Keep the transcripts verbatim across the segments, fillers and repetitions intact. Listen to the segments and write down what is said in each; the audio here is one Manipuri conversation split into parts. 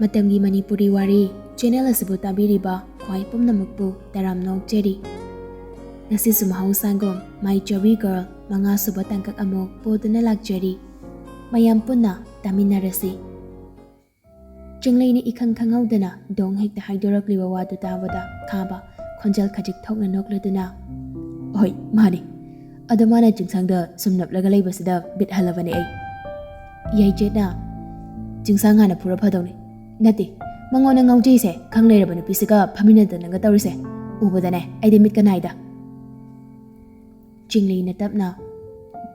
ꯃꯇꯝꯒꯤ ꯃꯅꯤꯄꯨꯔꯤ ꯋꯥꯔꯤ ꯆꯦꯅꯦꯜ ꯑꯁꯤꯕꯨ ꯇꯥꯕꯤꯔꯤꯕ ꯈ꯭ꯋꯥꯏ ꯄꯨꯝꯅꯃꯛꯄꯨ ꯇꯔꯥꯝꯅ ꯑꯣꯛꯆꯔꯤ꯫ ꯉꯁꯤꯁꯨ ꯃꯍꯧꯁꯥꯒꯨꯝ My Chubby Girl ꯃꯉꯥꯁꯨꯕ ꯇꯥꯡꯀꯛ ꯑꯃꯨꯛ ꯄꯨꯗꯨꯅ ꯂꯥꯛꯆꯔꯤ꯫ ꯃꯌꯥꯝ ꯄꯨꯟꯅ ꯇꯥꯃꯤꯟꯅꯔꯁꯤ꯫ ꯆꯤꯡꯂꯩꯅ ꯏꯈꯪ ꯈꯪꯍꯧꯗꯅ ꯗꯣꯡ ꯍꯦꯛꯇ ꯍꯥꯏꯗꯣꯔꯛꯂꯤꯕ ꯋꯥꯗꯨ ꯇꯥꯕꯗ ꯈꯥꯕ ꯈꯣꯟꯖꯦꯜ ꯈꯖꯤꯛ ꯊꯣꯛꯅ ꯅꯣꯛꯂꯗꯨꯅ, "ꯍꯣꯏ, ꯃꯥꯅꯤ꯫ ꯑꯗꯣ ꯃꯥꯅ ꯆꯤꯡꯁꯥꯡꯗ ꯁꯨꯝ ꯅꯞꯂꯒ ꯂꯩꯕꯁꯤꯗ ꯕꯤꯠ ꯍꯜꯂꯕꯅꯦ ꯑꯩ꯫" ꯌꯥꯏꯖꯦꯠꯅ, "ꯆꯤꯡꯁꯥꯡ ꯍꯥꯟꯅ ꯐꯨꯔ ꯐꯗꯧꯅꯤ꯫ ꯅꯠꯇꯦ, ꯃꯉꯣꯟꯗ ꯉꯥꯎꯖꯩꯁꯦ ꯈꯪ ꯂꯩꯔꯕ ꯅꯨꯄꯤꯁꯤꯒ ꯐꯝꯃꯤꯟꯅꯗꯅꯒ ꯇꯧꯔꯤꯁꯦ ꯎꯕꯗꯅꯦ ꯑꯩꯗꯤ ꯃꯤꯠꯀ ꯅꯥꯏꯗ꯫" ꯆꯤꯡꯂꯩꯅ ꯇꯞꯅ,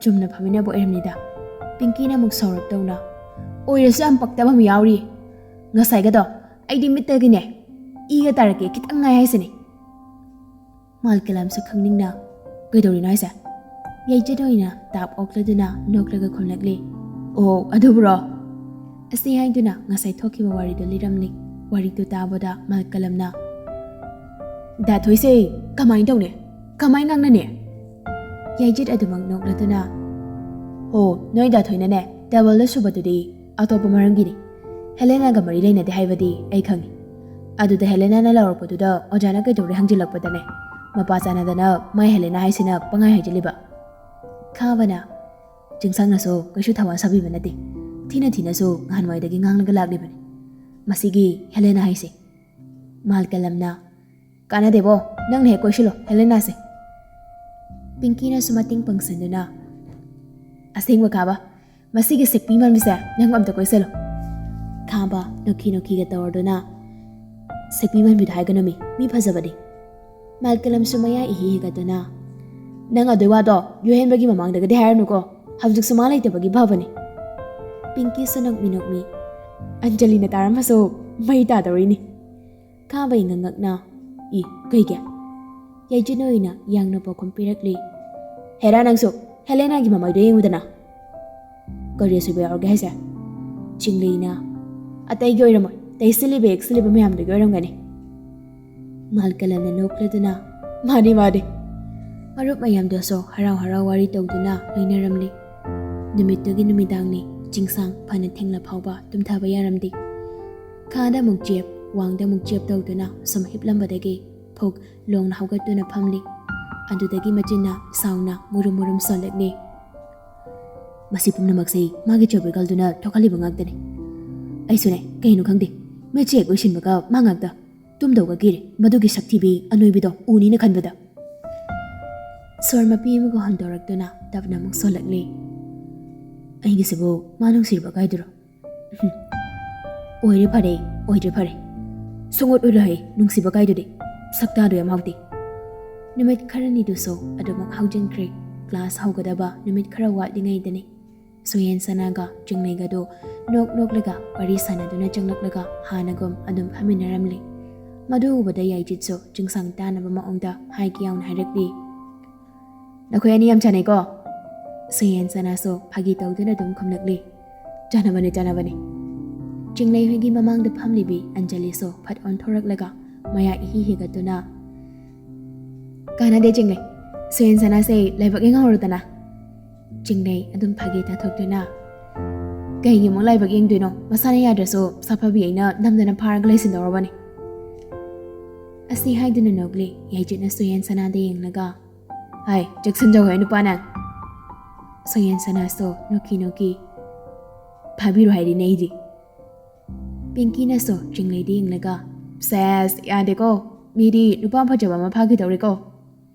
"ꯆꯨꯝꯅ ꯐꯝꯃꯤꯟꯅꯕ ꯑꯣꯏꯔꯝꯅꯤꯗ꯫" ꯄꯤꯡꯀꯤꯅ ꯑꯃꯨꯛ ꯁꯥꯎꯔꯞ ꯇꯧꯅ, "ꯑꯣꯏꯔꯁꯨ ꯌꯥꯝ ꯄꯛꯇꯕ ꯑꯃ ꯌꯥꯎꯔꯤ꯫ ꯉꯁꯥꯏꯒꯗꯣ ꯑꯩꯗꯤ ꯃꯤꯠꯇꯒꯤꯅꯦ ꯏꯒ ꯇꯥꯔꯛꯀꯦ ꯈꯤꯇꯪ ꯉꯥꯏ ꯍꯥꯏꯁꯤꯅꯤ꯫" ꯃꯥꯜꯀꯂꯝꯁꯨ ꯈꯪꯅꯤꯡꯅ, "ꯀꯩꯗꯧꯔꯤꯅꯣ ꯍꯥꯏꯁꯦ?" ꯌꯥꯏꯖꯦꯠ ꯑꯣꯏꯅ ꯇꯥꯞ ꯑꯣꯛꯂꯗꯨꯅ ꯅꯣꯛꯂꯒ ꯈꯨꯝꯂꯛꯂꯤ, "ꯑꯣ, ꯑꯗꯨꯕꯨꯔꯣ?" ꯑꯁꯤ ꯍꯥꯏꯗꯨꯅ ꯉꯁꯥꯏ ꯊꯣꯛꯈꯤꯕ ꯋꯥꯔꯤꯗꯨ ꯂꯤꯔꯝꯂꯤ꯫ ꯋꯥꯔꯤꯗꯨ ꯇꯥꯕꯗ ꯃꯥꯜꯀꯂꯝꯅ, "ꯗꯥꯊꯣꯏꯁꯦ ꯀꯃꯥꯏꯅ ꯇꯧꯅꯤ? ꯀꯃꯥꯏꯅ ꯉꯥꯡꯅꯅꯤ?" ꯌꯥꯏꯖꯦꯠ ꯑꯗꯨꯃꯛ ꯅꯣꯛꯂꯗꯨꯅ, "ꯍꯣ, ꯅꯣꯏ ꯗꯥꯊꯣꯏꯅꯅꯦ ꯇꯦꯕꯜꯗ ꯁꯨꯕꯗꯨꯗꯤ ꯑꯇꯣꯞꯄ ꯃꯔꯝꯒꯤꯅꯤ꯫ ꯍꯦꯂꯦꯅꯥꯒ ꯃꯔꯤ ꯂꯩꯅꯗꯦ ꯍꯥꯏꯕꯗꯤ ꯑꯩ ꯈꯪꯉꯤ꯫ ꯑꯗꯨꯗ ꯍꯦꯂꯦꯅꯥꯅ ꯂꯥꯎꯔꯛꯄꯗꯨꯗ ꯑꯣꯖꯥꯅ ꯀꯩꯗꯧꯔꯦ ꯍꯪꯖꯤꯜꯂꯛꯄꯗꯅꯦ ꯃꯄꯥ ꯆꯥꯟꯅꯗꯅ ꯃꯥꯏ ꯍꯦꯂꯦꯅꯥ ꯍꯥꯏꯁꯤꯅ ꯄꯪꯍꯥꯏ ꯍꯥꯏꯖꯤꯜꯂꯤꯕ꯫" ꯈꯥꯕꯅ, "ꯆꯤꯡꯁꯥꯡꯅꯁꯨ ꯀꯩꯁꯨ ꯊꯋꯥ ꯁꯥꯕꯤꯕ ꯅꯠꯇꯦ꯫ ꯊꯤꯅ ꯊꯤꯅꯁꯨ ꯅꯍꯥꯟꯋꯥꯏꯗꯒꯤ ꯉꯥꯡꯂꯒ ꯂꯥꯛꯂꯤꯕꯅꯤ꯫ ꯃꯁꯤꯒꯤ ꯍꯦꯂꯦꯅꯥ ꯍꯥꯏꯁꯦ꯫" ꯃꯥꯜꯀꯂꯝꯅ, "ꯀꯥꯟꯅꯗꯦꯕꯣ, ꯅꯪꯅ ꯍꯦꯛ ꯀꯣꯏꯁꯤꯜꯂꯣ ꯍꯦꯂꯦꯅꯥꯁꯦ꯫" ꯄꯤꯡꯀꯤꯅꯁꯨ ꯃꯇꯦꯡ ꯄꯥꯡꯁꯤꯟꯗꯨꯅ, "ꯑꯁꯦꯡꯕ ꯈꯥꯕ, ꯃꯁꯤꯒꯤ ꯁꯛꯄꯤ ꯃꯥꯟꯕꯤꯁꯦ ꯅꯪ ꯑꯝꯇ ꯀꯣꯏꯁꯤꯜꯂꯣ꯫" ꯈꯥꯕ ꯅꯣꯛꯈꯤ ꯅꯣꯛꯈꯤꯒ ꯇꯧꯔꯗꯨꯅ, "ꯁꯛꯄꯤ ꯃꯥꯟꯕꯤꯗꯣ ꯍꯥꯏꯒꯅꯨꯃꯤ, ꯃꯤ ꯐꯖꯕꯅꯤ꯫" ꯃꯥꯜꯀꯂꯝꯁꯨ ꯃꯌꯥ ꯏꯍꯤ ꯍꯤꯒꯠꯇꯨꯅ, "ꯅꯪ ꯑꯗꯨꯏ ꯋꯥꯗꯣ ꯌꯨꯍꯦꯟꯕꯒꯤ ꯃꯃꯥꯡꯗꯒꯗꯤ ꯍꯥꯏꯔꯅꯨꯀꯣ, ꯍꯧꯖꯤꯛꯁꯨ ꯃꯥ ꯂꯩꯇꯕꯒꯤ ꯐꯕꯅꯤ꯫" ꯄꯤꯡꯀꯤꯁꯨ ꯅꯣꯛꯃꯤ ꯅꯣꯛꯃꯤ, "ꯑꯟꯖꯂꯤꯅ ꯇꯥꯔꯝꯃꯁꯨ ꯃꯩ ꯇꯥꯗꯧꯔꯤꯅꯤ꯫" ꯈꯥꯕꯩ ꯉꯉꯛꯅ, "ꯏ, ꯀꯩꯒꯤ?" ꯌꯥꯏꯖꯤꯟ ꯑꯣꯏꯅ ꯌꯥꯡꯅ ꯄꯥꯎꯈꯨꯝ ꯄꯤꯔꯛꯂꯤ, "ꯍꯦꯔꯥ ꯅꯪꯁꯨ, ꯍꯦꯂꯦꯅꯥꯒꯤ ꯃꯃꯥꯏꯗꯣ ꯌꯦꯡꯉꯨꯗꯅ꯫" "ꯀꯔꯤ ꯑꯁꯣꯏꯕ ꯌꯥꯎꯔꯒꯦ ꯍꯥꯏꯁꯦ?" ꯆꯤꯡꯂꯩꯅ, "ꯑꯇꯩꯒꯤ ꯑꯣꯏꯔꯝꯃꯣꯏ, ꯇꯩꯁꯤꯜꯂꯤꯕ ꯌꯦꯛꯁꯤꯜꯂꯤꯕ ꯃꯌꯥꯝꯗꯨꯒꯤ ꯑꯣꯏꯔꯝꯒꯅꯤ꯫" ꯃꯥꯜꯀꯂꯝꯅ ꯅꯣꯛꯂꯗꯨꯅ, "ꯃꯥꯅꯤ, ꯃꯥꯅꯤ꯫" ꯃꯔꯨꯞ ꯃꯌꯥꯝꯗꯨꯁꯨ ꯍꯔꯥꯎ ꯍꯔꯥꯎ ꯋꯥꯔꯤ ꯇꯧꯗꯨꯅ ꯂꯩꯅꯔꯝꯂꯤ꯫ ꯅꯨꯃꯤꯠꯇꯨꯒꯤ ꯅꯨꯃꯤꯗꯥꯡꯅꯤ꯫ ꯆꯤꯡꯁꯥꯡ ꯐꯅ ꯊꯦꯡꯂ ꯐꯥꯎꯕ ꯇꯨꯝꯊꯕ ꯌꯥꯔꯝꯗꯦ꯫ ꯈꯥꯗ ꯑꯃꯨꯛ ꯆꯦꯞ, ꯋꯥꯡꯗ ꯑꯃꯨꯛ ꯆꯦꯞ ꯇꯧꯗꯨꯅ ꯁꯨꯝ ꯍꯤꯞꯂꯝꯕꯗꯒꯤ ꯐꯨꯛ ꯂꯣꯡꯅ ꯍꯧꯒꯠꯇꯨꯅ ꯐꯝꯂꯤ꯫ ꯑꯗꯨꯗꯒꯤ ꯃꯆꯤꯟꯅ ꯁꯥꯎꯅ ꯃꯨꯔꯨꯝ ꯃꯨꯔꯨꯝ ꯁꯣꯜꯂꯛꯂꯤ꯫ "ꯃꯁꯤ ꯄꯨꯝꯅꯃꯛꯁꯦ ꯃꯥꯒꯤ ꯆꯣꯕꯤꯀꯜꯗꯨꯅ ꯊꯣꯛꯍꯜꯂꯤꯕ ꯉꯥꯛꯇꯅꯤ꯫ ꯑꯩꯁꯨꯅꯦ, ꯀꯩꯅꯣ ꯈꯪꯗꯦ, ꯃꯤꯠꯁꯦ ꯍꯦꯛ ꯎꯏꯁꯤꯟꯕꯒ ꯃꯥ ꯉꯥꯛꯇ꯫ ꯇꯨꯝꯗꯧꯒ ꯀꯤꯔꯦ, ꯃꯗꯨꯒꯤ ꯁꯛꯊꯤꯕꯤ ꯑꯅꯣꯏꯕꯤꯗꯣ ꯎꯅꯤꯅ ꯈꯟꯕꯗ꯫" ꯁꯣꯔ ꯃꯄꯤ ꯑꯃꯒ ꯍꯣꯟꯗꯣꯔꯛꯇꯨꯅ ꯇꯞꯅ ꯑꯃꯨꯛ ꯁꯣꯜꯂꯛꯂꯤ꯫ "ꯑꯩꯒꯤꯁꯤꯕꯨ ꯃꯥ ꯅꯨꯡꯁꯤꯔꯤꯕ ꯀꯥꯏꯗꯨꯔꯣ? ꯍꯨꯝ꯫ ꯑꯣꯏꯔꯦ ꯐꯔꯦ, ꯑꯣꯏꯗ꯭ꯔꯦ ꯐꯔꯦ꯫ ꯁꯨꯡꯎꯠ ꯎꯠꯂꯣꯏ ꯅꯨꯡꯁꯤꯕ ꯀꯥꯏꯗꯨꯗꯤ꯫ ꯁꯛꯇꯥꯗꯣ ꯌꯥꯝ ꯍꯥꯎꯇꯦ꯫" ꯅꯨꯃꯤꯠ ꯈꯔꯅꯤꯗꯨꯁꯨ ꯑꯗꯨꯃꯛ ꯍꯧꯖꯤꯟꯈ꯭ꯔꯦ꯫ ꯀ꯭ꯂꯥꯁ ꯍꯧꯒꯗꯕ ꯅꯨꯃꯤꯠ ꯈꯔ ꯋꯥꯠꯂꯤꯉꯩꯗꯅꯤ꯫ ꯁꯨꯌꯦꯟ ꯁꯅꯥꯒ ꯆꯤꯡꯂꯩꯒꯗꯣ ꯅꯣꯛ ꯅꯣꯛꯂꯒ ꯋꯥꯔꯤ ꯁꯥꯟꯅꯗꯨꯅ ꯆꯪꯂꯛꯂꯒ ꯍꯥꯟꯅꯒꯨꯝ ꯑꯗꯨꯝ ꯐꯝꯃꯤꯟꯅꯔꯝꯂꯤ꯫ ꯃꯗꯨ ꯎꯕꯗ ꯌꯥꯏꯖꯤꯠꯁꯨ ꯆꯤꯡꯁꯥꯡ ꯇꯥꯅꯕ ꯃꯑꯣꯡꯗ ꯍꯥꯏꯒꯦ ꯌꯥꯎꯅ ꯍꯥꯏꯔꯛꯂꯤ꯫ "ꯅꯈꯣꯏ ꯑꯅꯤ ꯌꯥꯝ ꯆꯥꯟꯅꯩꯀꯣ?" ꯁꯨꯌꯦꯟ ꯁꯅꯥꯁꯨ ꯐꯥꯒꯤ ꯇꯧꯗꯨꯅ ꯑꯗꯨꯝ ꯈꯨꯝꯂꯛꯂꯤ꯫ "ꯆꯥꯟꯅꯕꯅꯤ, ꯆꯥꯟꯅꯕꯅꯤ꯫" ꯆꯤꯡꯂꯩ ꯍꯣꯏꯒꯤ ꯃꯃꯥꯡꯗ ꯐꯝꯂꯤꯕꯤ ꯑꯟꯖꯂꯤꯁꯨ ꯐꯠ ꯑꯣꯟꯊꯣꯔꯛꯂꯒ ꯃꯌꯥ ꯏꯍꯤ ꯍꯤꯒꯠꯇꯨꯅ, "ꯀꯥꯟꯅꯗꯦ ꯆꯤꯡꯂꯩ, ꯁꯨꯌꯦꯟ ꯁꯅꯥꯁꯦ ꯂꯥꯏꯕꯛ ꯌꯦꯡꯍꯧꯔꯣꯗꯅ꯫" ꯆꯤꯡꯂꯩ ꯑꯗꯨꯝ ꯐꯥꯒꯤ ꯇꯥꯊꯣꯛꯇꯨꯅ, "ꯀꯩꯒꯤ ꯑꯃꯨꯛ ꯂꯥꯏꯕꯛ ꯌꯦꯡꯗꯣꯏꯅꯣ? ꯃꯁꯥꯅ ꯌꯥꯗ꯭ꯔꯁꯨ ꯁꯥꯐꯕꯤ ꯑꯩꯅ ꯅꯝꯗꯅ ꯐꯥꯔꯒ ꯂꯩꯁꯤꯟꯗꯧꯔꯕꯅꯤ꯫" ꯑꯁꯤ ꯍꯥꯏꯗꯨꯅ ꯅꯣꯛꯂꯤ꯫ ꯌꯥꯏꯖꯤꯠꯅ ꯁꯨꯌꯦꯟ ꯁꯅꯥꯗ ꯌꯦꯡꯂꯒ, "ꯍꯥꯏ, ꯆꯦꯛꯁꯤꯟꯖꯧꯍꯦ ꯅꯨꯄꯥ ꯅꯪ꯫" ꯁꯨꯌꯦꯟ ꯁꯅꯥꯁꯨ ꯅꯣꯛꯈꯤ ꯅꯣꯛꯈꯤ, "ꯐꯥꯕꯤꯔꯣ ꯍꯥꯏꯔꯤꯅꯦ ꯑꯩꯗꯤ꯫" ꯄꯤꯡꯀꯤꯅꯁꯨ ꯆꯤꯡꯂꯩꯗ ꯌꯦꯡꯂꯒ, "ꯁꯦꯁ, ꯌꯥꯗꯦꯀꯣ, ꯃꯤꯗꯤ ꯅꯨꯄꯥ ꯐꯖꯕ ꯑꯃ ꯐꯥꯈꯤꯗꯧꯔꯦꯀꯣ꯫"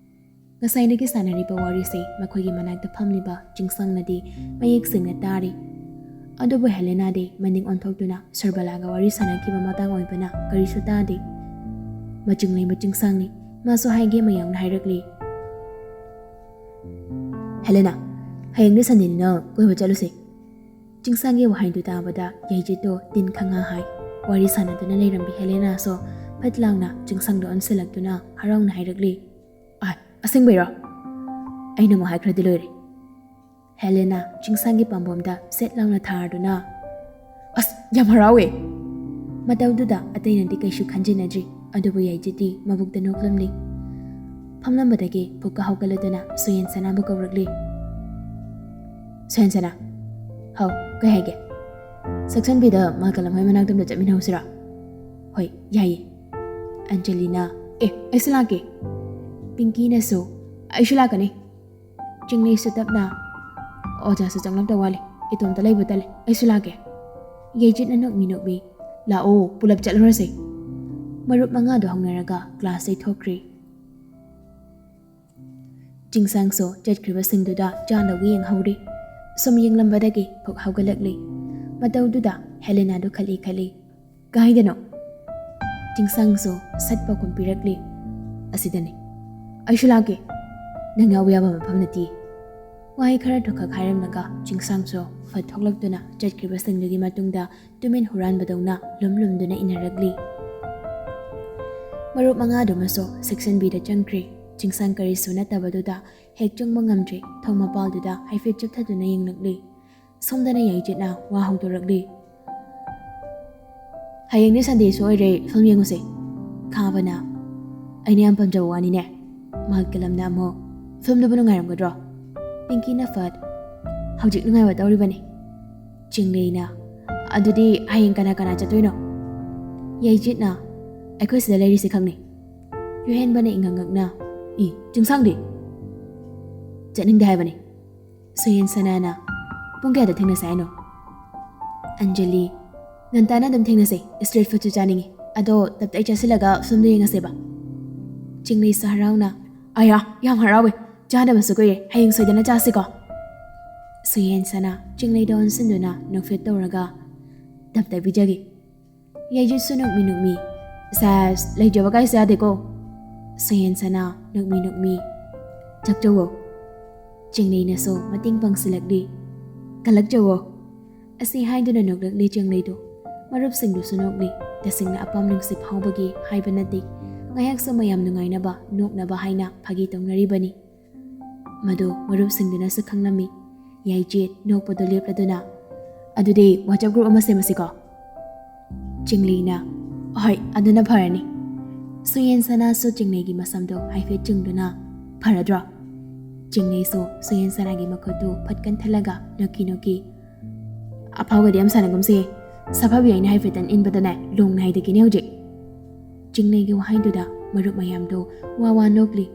ꯉꯁꯥꯏꯗꯒꯤ ꯁꯥꯟꯅꯔꯤꯕ ꯋꯥꯔꯤꯁꯦ ꯃꯈꯣꯏꯒꯤ ꯃꯅꯥꯛꯇ ꯐꯝꯂꯤꯕ ꯆꯤꯡꯁꯪꯅꯗꯤ ꯃꯌꯦꯛ ꯁꯦꯡꯅ ꯇꯥꯔꯤ꯫ ꯑꯗꯨꯕꯨ ꯍꯦꯂꯦꯅꯥꯗꯤ ꯃꯅꯤꯡ ꯑꯣꯟꯊꯣꯛꯇꯨꯅ ꯁꯔꯕꯂꯥꯒ ꯋꯥꯔꯤ ꯁꯥꯟꯅꯈꯤꯕ ꯃꯇꯥꯡ ꯑꯣꯏꯕꯅ ꯀꯔꯤꯁꯨ ꯇꯥꯗꯦ꯫ ꯃꯆꯤꯡꯂꯩ ꯃꯆꯤꯡꯁꯪꯅꯤ, ꯃꯥꯁꯨ ꯍꯥꯏꯒꯦ ꯃꯌꯥꯝꯅ ꯍꯥꯏꯔꯛꯂꯤ꯫ "ꯍꯦꯂꯦꯅꯥ, ꯍꯌꯦꯡꯗꯤ ꯁꯟꯗꯦꯅꯤꯅ ꯀꯣꯏꯕ ꯆꯠꯂꯨꯁꯦ꯫" ꯆꯤꯡꯁꯪꯒꯤ ꯋꯥꯍꯩꯗꯨ ꯇꯥꯕꯗ ꯌꯥꯏꯖꯤꯠꯇꯣ ꯇꯤꯟ ꯈꯪꯉꯥ ꯍꯥꯏ꯫ ꯋꯥꯔꯤ ꯁꯥꯟꯅꯗꯨꯅ ꯂꯩꯔꯝꯕꯤ ꯍꯦꯂꯦꯅꯥꯁꯨ ꯐꯠ ꯂꯥꯎꯅ ꯆꯤꯡꯁꯪꯗ ꯑꯣꯟꯁꯤꯜꯂꯛꯇꯨꯅ ꯍꯔꯥꯎꯅ ꯍꯥꯏꯔꯛꯂꯤ꯫ "ꯑꯥꯏ, ꯑꯁꯦꯡꯕꯩꯔꯣ? ꯑꯩꯅ ꯑꯃꯨꯛ ꯍꯥꯏꯈ꯭ꯔꯗꯤ ꯂꯣꯏꯔꯦ꯫" ꯍꯦꯂꯦꯅꯥ ꯆꯤꯡꯁꯪꯒꯤ ꯄꯥꯝꯕꯣꯝꯗ ꯁꯦꯠ ꯂꯥꯎꯅ ꯊꯥꯔꯗꯨꯅ, "ꯑꯁ, ꯌꯥꯝ ꯍꯔꯥꯎꯋꯦ!" ꯃꯇꯧꯗꯨꯗ ꯑꯇꯩꯅꯗꯤ ꯀꯩꯁꯨ ꯈꯟꯖꯤꯟꯅꯗ꯭ꯔꯤ, ꯑꯗꯨꯕꯨ ꯌꯥꯏꯖꯤꯠꯇꯤ ꯃꯕꯨꯛꯇ ꯅꯣꯛꯂꯝꯂꯤ꯫ ꯐꯝꯂꯝꯕꯗꯒꯤ ꯐꯨꯛꯀ ꯍꯧꯒꯠꯂꯗꯨꯅ ꯁꯨꯌꯦꯟ ꯁꯅꯥꯕꯨ ꯀꯧꯔꯛꯂꯤ꯫ "ꯁꯨꯌꯦꯟ ꯁꯅꯥ꯫" "ꯍꯥꯎ, ꯀꯩ ꯍꯥꯏꯒꯦ?" ꯁꯦꯛꯁꯟ ꯕꯤꯗ ꯃꯥꯜꯀꯂꯝ ꯍꯣꯏ ꯃꯅꯥꯛꯇ ꯑꯝꯇ ꯆꯠꯃꯤꯟꯅꯍꯧꯁꯤꯔꯥ? ꯍꯣꯏ, ꯌꯥꯏꯌꯦ꯫ ꯑꯟꯖꯂꯤꯅ, "ꯑꯦ, ꯑꯩꯁꯨ ꯂꯥꯛꯀꯦ꯫" ꯄꯤꯡꯀꯤꯅꯁꯨ, "ꯑꯩꯁꯨ ꯂꯥꯛꯀꯅꯤ꯫" ꯆꯤꯡꯂꯩꯁꯨ ꯇꯞꯅ, "ꯑꯣꯖꯥꯁꯨ ꯆꯪꯂꯛꯇ ꯋꯥꯠꯂꯤ, ꯏꯇꯣꯝꯇ ꯂꯩꯕ ꯇꯜꯂꯦ, ꯑꯩꯁꯨ ꯂꯥꯛꯀꯦ꯫" ꯌꯩꯖꯤꯠꯅ ꯅꯣꯛꯃꯤ ꯅꯣꯛꯃꯤ, "ꯂꯥꯛꯑꯣ, ꯄꯨꯂꯞ ꯆꯠꯂꯨꯔꯁꯦ꯫" ꯃꯔꯨꯞ ꯃꯉꯥꯗꯣ ꯍꯧꯅꯔꯒ ꯀ꯭ꯂꯥꯁꯇꯩ ꯊꯣꯛꯈ꯭ꯔꯤ꯫ ꯆꯤꯡꯁꯥꯡꯁꯨ ꯆꯠꯈ꯭ꯔꯤꯕꯁꯤꯡꯗꯨꯗ ꯆꯥꯅꯕ ꯌꯦꯡꯍꯧꯔꯤ꯫ ꯁꯨꯝ ꯌꯦꯡꯂꯝꯕꯗꯒꯤ ꯄꯨꯛ ꯍꯧꯒꯠꯂꯛꯂꯤ꯫ ꯃꯇꯧꯗꯨꯗ ꯍꯦꯂꯦꯅꯥꯗꯨ ꯈꯠꯂꯤ ꯈꯠꯂꯤ, "ꯀꯥꯏꯗꯅꯣ?" ꯆꯤꯡꯁꯥꯡꯁꯨ ꯁꯠ ꯄꯥꯎꯈꯨꯝ ꯄꯤꯔꯛꯂꯤ, "ꯑꯁꯤꯗꯅꯤ꯫" "ꯑꯩꯁꯨ ꯂꯥꯛꯀꯦ꯫" "ꯅꯪ ꯌꯥꯎꯕ ꯌꯥꯕ ꯃꯐꯝ ꯅꯠꯇꯦ꯫" ꯋꯥꯍꯩ ꯈꯔ ꯊꯣꯛꯈꯛ ꯍꯥꯏꯔꯝꯂꯒ ꯆꯤꯡꯁꯥꯡꯁꯨ ꯐꯠ ꯊꯣꯛꯂꯛꯇꯨꯅ ꯆꯠꯈ꯭ꯔꯤꯕꯁꯤꯡꯗꯨꯒꯤ ꯃꯇꯨꯡꯗ ꯇꯨꯃꯤꯟ ꯍꯨꯔꯥꯟꯕꯗꯧꯅ ꯂꯨꯝ ꯂꯨꯝꯗꯨꯅ ꯏꯟꯅꯔꯛꯂꯤ꯫ ꯃꯔꯨꯞ ꯃꯉꯥꯗꯨꯃꯁꯨ ꯁꯦꯛꯁꯟ ꯕꯤꯗ ꯆꯪꯈ꯭ꯔꯦ꯫ ꯆꯤꯡꯁꯥꯡ ꯀꯔꯤꯁꯨ ꯅꯠꯇꯕꯗꯨꯗ ꯍꯦꯛ ꯆꯪꯕ ꯉꯝꯗ꯭ꯔꯦ꯫ ꯊꯣꯡ ꯃꯄꯥꯜꯗꯨꯗ ꯍꯥꯏꯐꯦꯠ ꯆꯞꯊꯗꯨꯅ ꯌꯦꯡꯂꯛꯂꯤ꯫ ꯁꯣꯝꯗꯅ ꯌꯥꯏꯖꯤꯠꯅ ꯋꯥ ꯍꯧꯗꯣꯔꯛꯂꯤ꯫ "ꯍꯌꯦꯡꯗꯤ ꯁꯟꯗꯦꯁꯨ ꯑꯣꯏꯔꯦ, ꯐꯤꯂꯝ ꯌꯦꯡꯉꯨꯁꯦ꯫" ꯈꯥꯕꯅ, "ꯑꯩꯅ ꯌꯥꯝ ꯄꯥꯝꯖꯕ ꯋꯥꯅꯤꯅꯦ꯫" ꯃꯥꯜꯀꯂꯝꯅ ꯑꯃꯨꯛ, "ꯐꯤꯂꯝꯗꯨꯕꯨ ꯅꯨꯡꯉꯥꯏꯔꯝꯒꯗ꯭ꯔꯣ?" ꯄꯤꯡꯀꯤꯅ ꯐꯠ, "ꯍꯧꯖꯤꯛ ꯅꯨꯡꯉꯥꯏꯕ ꯇꯧꯔꯤꯕꯅꯤ꯫" ꯆꯤꯡꯂꯩꯅ, "ꯑꯗꯨꯗꯤ ꯍꯌꯦꯡ ꯀꯅꯥ ꯀꯅꯥ ꯆꯠꯇꯣꯏꯅꯣ?" ꯌꯩꯖꯤꯠꯅ, "ꯑꯩꯈꯣꯏ ꯁꯤꯗ ꯂꯩꯔꯤꯁꯤ ꯈꯪꯅꯤ꯫" ꯌꯨꯍꯦꯟꯕꯅ ꯏꯉꯛ ꯉꯛꯅ, "ꯏ, ꯆꯤꯡꯁꯥꯡꯗꯤ?" "ꯆꯠꯅꯤꯡꯗꯦ ꯍꯥꯏꯕꯅꯤ꯫" ꯁꯨꯌꯦꯟ ꯁꯅꯥꯅ, "ꯄꯨꯡ ꯀꯌꯥꯗ ꯊꯦꯡꯅꯁꯦ ꯍꯥꯏꯅꯣ?" ꯑꯟꯖꯂꯤ, "ꯉꯟꯇꯥꯅ ꯑꯗꯨꯝ ꯊꯦꯡꯅꯁꯦ, ꯁ꯭ꯇ꯭ꯔꯤꯠ ꯐꯨꯗꯁꯨ ꯆꯥꯅꯤꯡꯉꯤ꯫ ꯑꯗꯣ ꯇꯞꯇꯥꯏ ꯆꯥꯁꯤꯜꯂꯒ ꯐꯤꯂꯝꯗꯣ ꯌꯦꯡꯉꯁꯦꯕ꯫" ꯆꯤꯡꯂꯩꯁꯨ ꯍꯔꯥꯎꯅ, "ꯑꯌꯥ, ꯌꯥꯝ ꯍꯔꯥꯎꯋꯦ, ꯆꯥꯅꯕꯁꯨ ꯀꯨꯏꯔꯦ, ꯍꯌꯦꯡ ꯁꯣꯏꯗꯅ ꯆꯥꯁꯤꯀꯣ꯫" ꯁꯨꯌꯦꯟ ꯁꯅꯥ ꯆꯤꯡꯂꯩꯗ ꯑꯣꯟꯁꯤꯟꯗꯨꯅ ꯅꯣꯛꯐꯦꯠ ꯇꯧꯔꯒ, "ꯇꯞꯇꯥꯏ ꯄꯤꯖꯒꯦ꯫" ꯌꯩꯖꯤꯠꯁꯨ ꯅꯣꯛꯃꯤ ꯅꯣꯛꯃꯤ, "ꯁꯦꯁ, ꯂꯩꯖꯕ ꯀꯥꯏꯁꯦ ꯌꯥꯗꯦꯀꯣ꯫" ꯁꯨꯌꯦꯟ ꯁꯅꯥ ꯅꯣꯛꯃꯤ ꯅꯣꯛꯃꯤ, "ꯆꯥꯛꯆꯧꯋꯣ꯫" ꯆꯤꯡꯂꯩꯅꯁꯨ ꯃꯇꯦꯡ ꯄꯥꯡꯁꯤꯜꯂꯛꯂꯤ, "ꯀꯜꯂꯛꯆꯧꯋꯣ꯫" ꯑꯁꯤ ꯍꯥꯏꯗꯨꯅ ꯅꯣꯛꯂꯛꯂꯤ ꯆꯤꯡꯂꯩꯗꯨ꯫ ꯃꯔꯨꯞꯁꯤꯡꯗꯨꯁꯨ ꯅꯣꯛꯂꯤ꯫ ꯇꯁꯦꯡꯅ ꯑꯄꯥꯝ ꯅꯨꯡꯁꯤ ꯐꯥꯎꯕꯒꯤ ꯍꯥꯏꯕ ꯅꯠꯇꯦ꯫ ꯉꯥꯏꯍꯥꯛꯁꯨ ꯃꯌꯥꯝ ꯅꯨꯡꯉꯥꯏꯅꯕ, ꯅꯣꯛꯅꯕ ꯍꯥꯏꯅ ꯐꯥꯒꯤ ꯇꯧꯅꯔꯤꯕꯅꯤ꯫ ꯃꯗꯨ ꯃꯔꯨꯞꯁꯤꯡꯗꯨꯅꯁꯨ ꯈꯪꯂꯝꯃꯤ꯫ ꯌꯥꯏꯖꯤꯠ ꯅꯣꯛꯄꯗꯨ ꯂꯦꯞꯂꯗꯨꯅ, "ꯑꯗꯨꯗꯤ WhatsApp group ꯑꯃ ꯁꯦꯝꯃꯁꯤꯀꯣ?" ꯆꯤꯡꯂꯩꯅ, "ꯍꯣꯏ, ꯑꯗꯨꯅ ꯐꯔꯅꯤ꯫" ꯁꯨꯌꯦꯟ ꯁꯅꯥꯁꯨ ꯆꯤꯡꯂꯩꯒꯤ ꯃꯁꯝꯗꯣ ꯍꯥꯏꯐꯦꯠ ꯆꯨꯡꯗꯨꯅ, "ꯐꯔꯗ꯭ꯔꯣ?" ꯆꯤꯡꯂꯩꯁꯨ ꯁꯨꯌꯦꯟ ꯁꯅꯥꯒꯤ ꯃꯈꯨꯠꯇꯨ ꯐꯠ ꯀꯟꯊꯠꯂꯒ ꯅꯣꯛꯀꯤ ꯅꯣꯛꯀꯤ, ꯑꯐꯥꯎꯒꯗꯤ ꯌꯥꯝ ꯁꯥꯟꯅꯒꯨꯝꯁꯦ꯫ ꯁꯥꯐꯕꯤ ꯑꯩꯅ ꯍꯥꯏꯐꯦꯠꯇꯪ ꯏꯟꯕꯗꯅꯦ ꯂꯣꯡꯅ ꯍꯥꯏꯗꯒꯤꯅꯦ ꯍꯧꯖꯤꯛ꯫ ꯆꯤꯡꯂꯩꯒꯤ ꯋꯥꯍꯩꯗꯨꯗ ꯃꯔꯨꯞ ꯃꯌꯥꯝꯗꯣ ꯋꯥ ꯋꯥ ꯅꯣꯛꯂꯤ꯫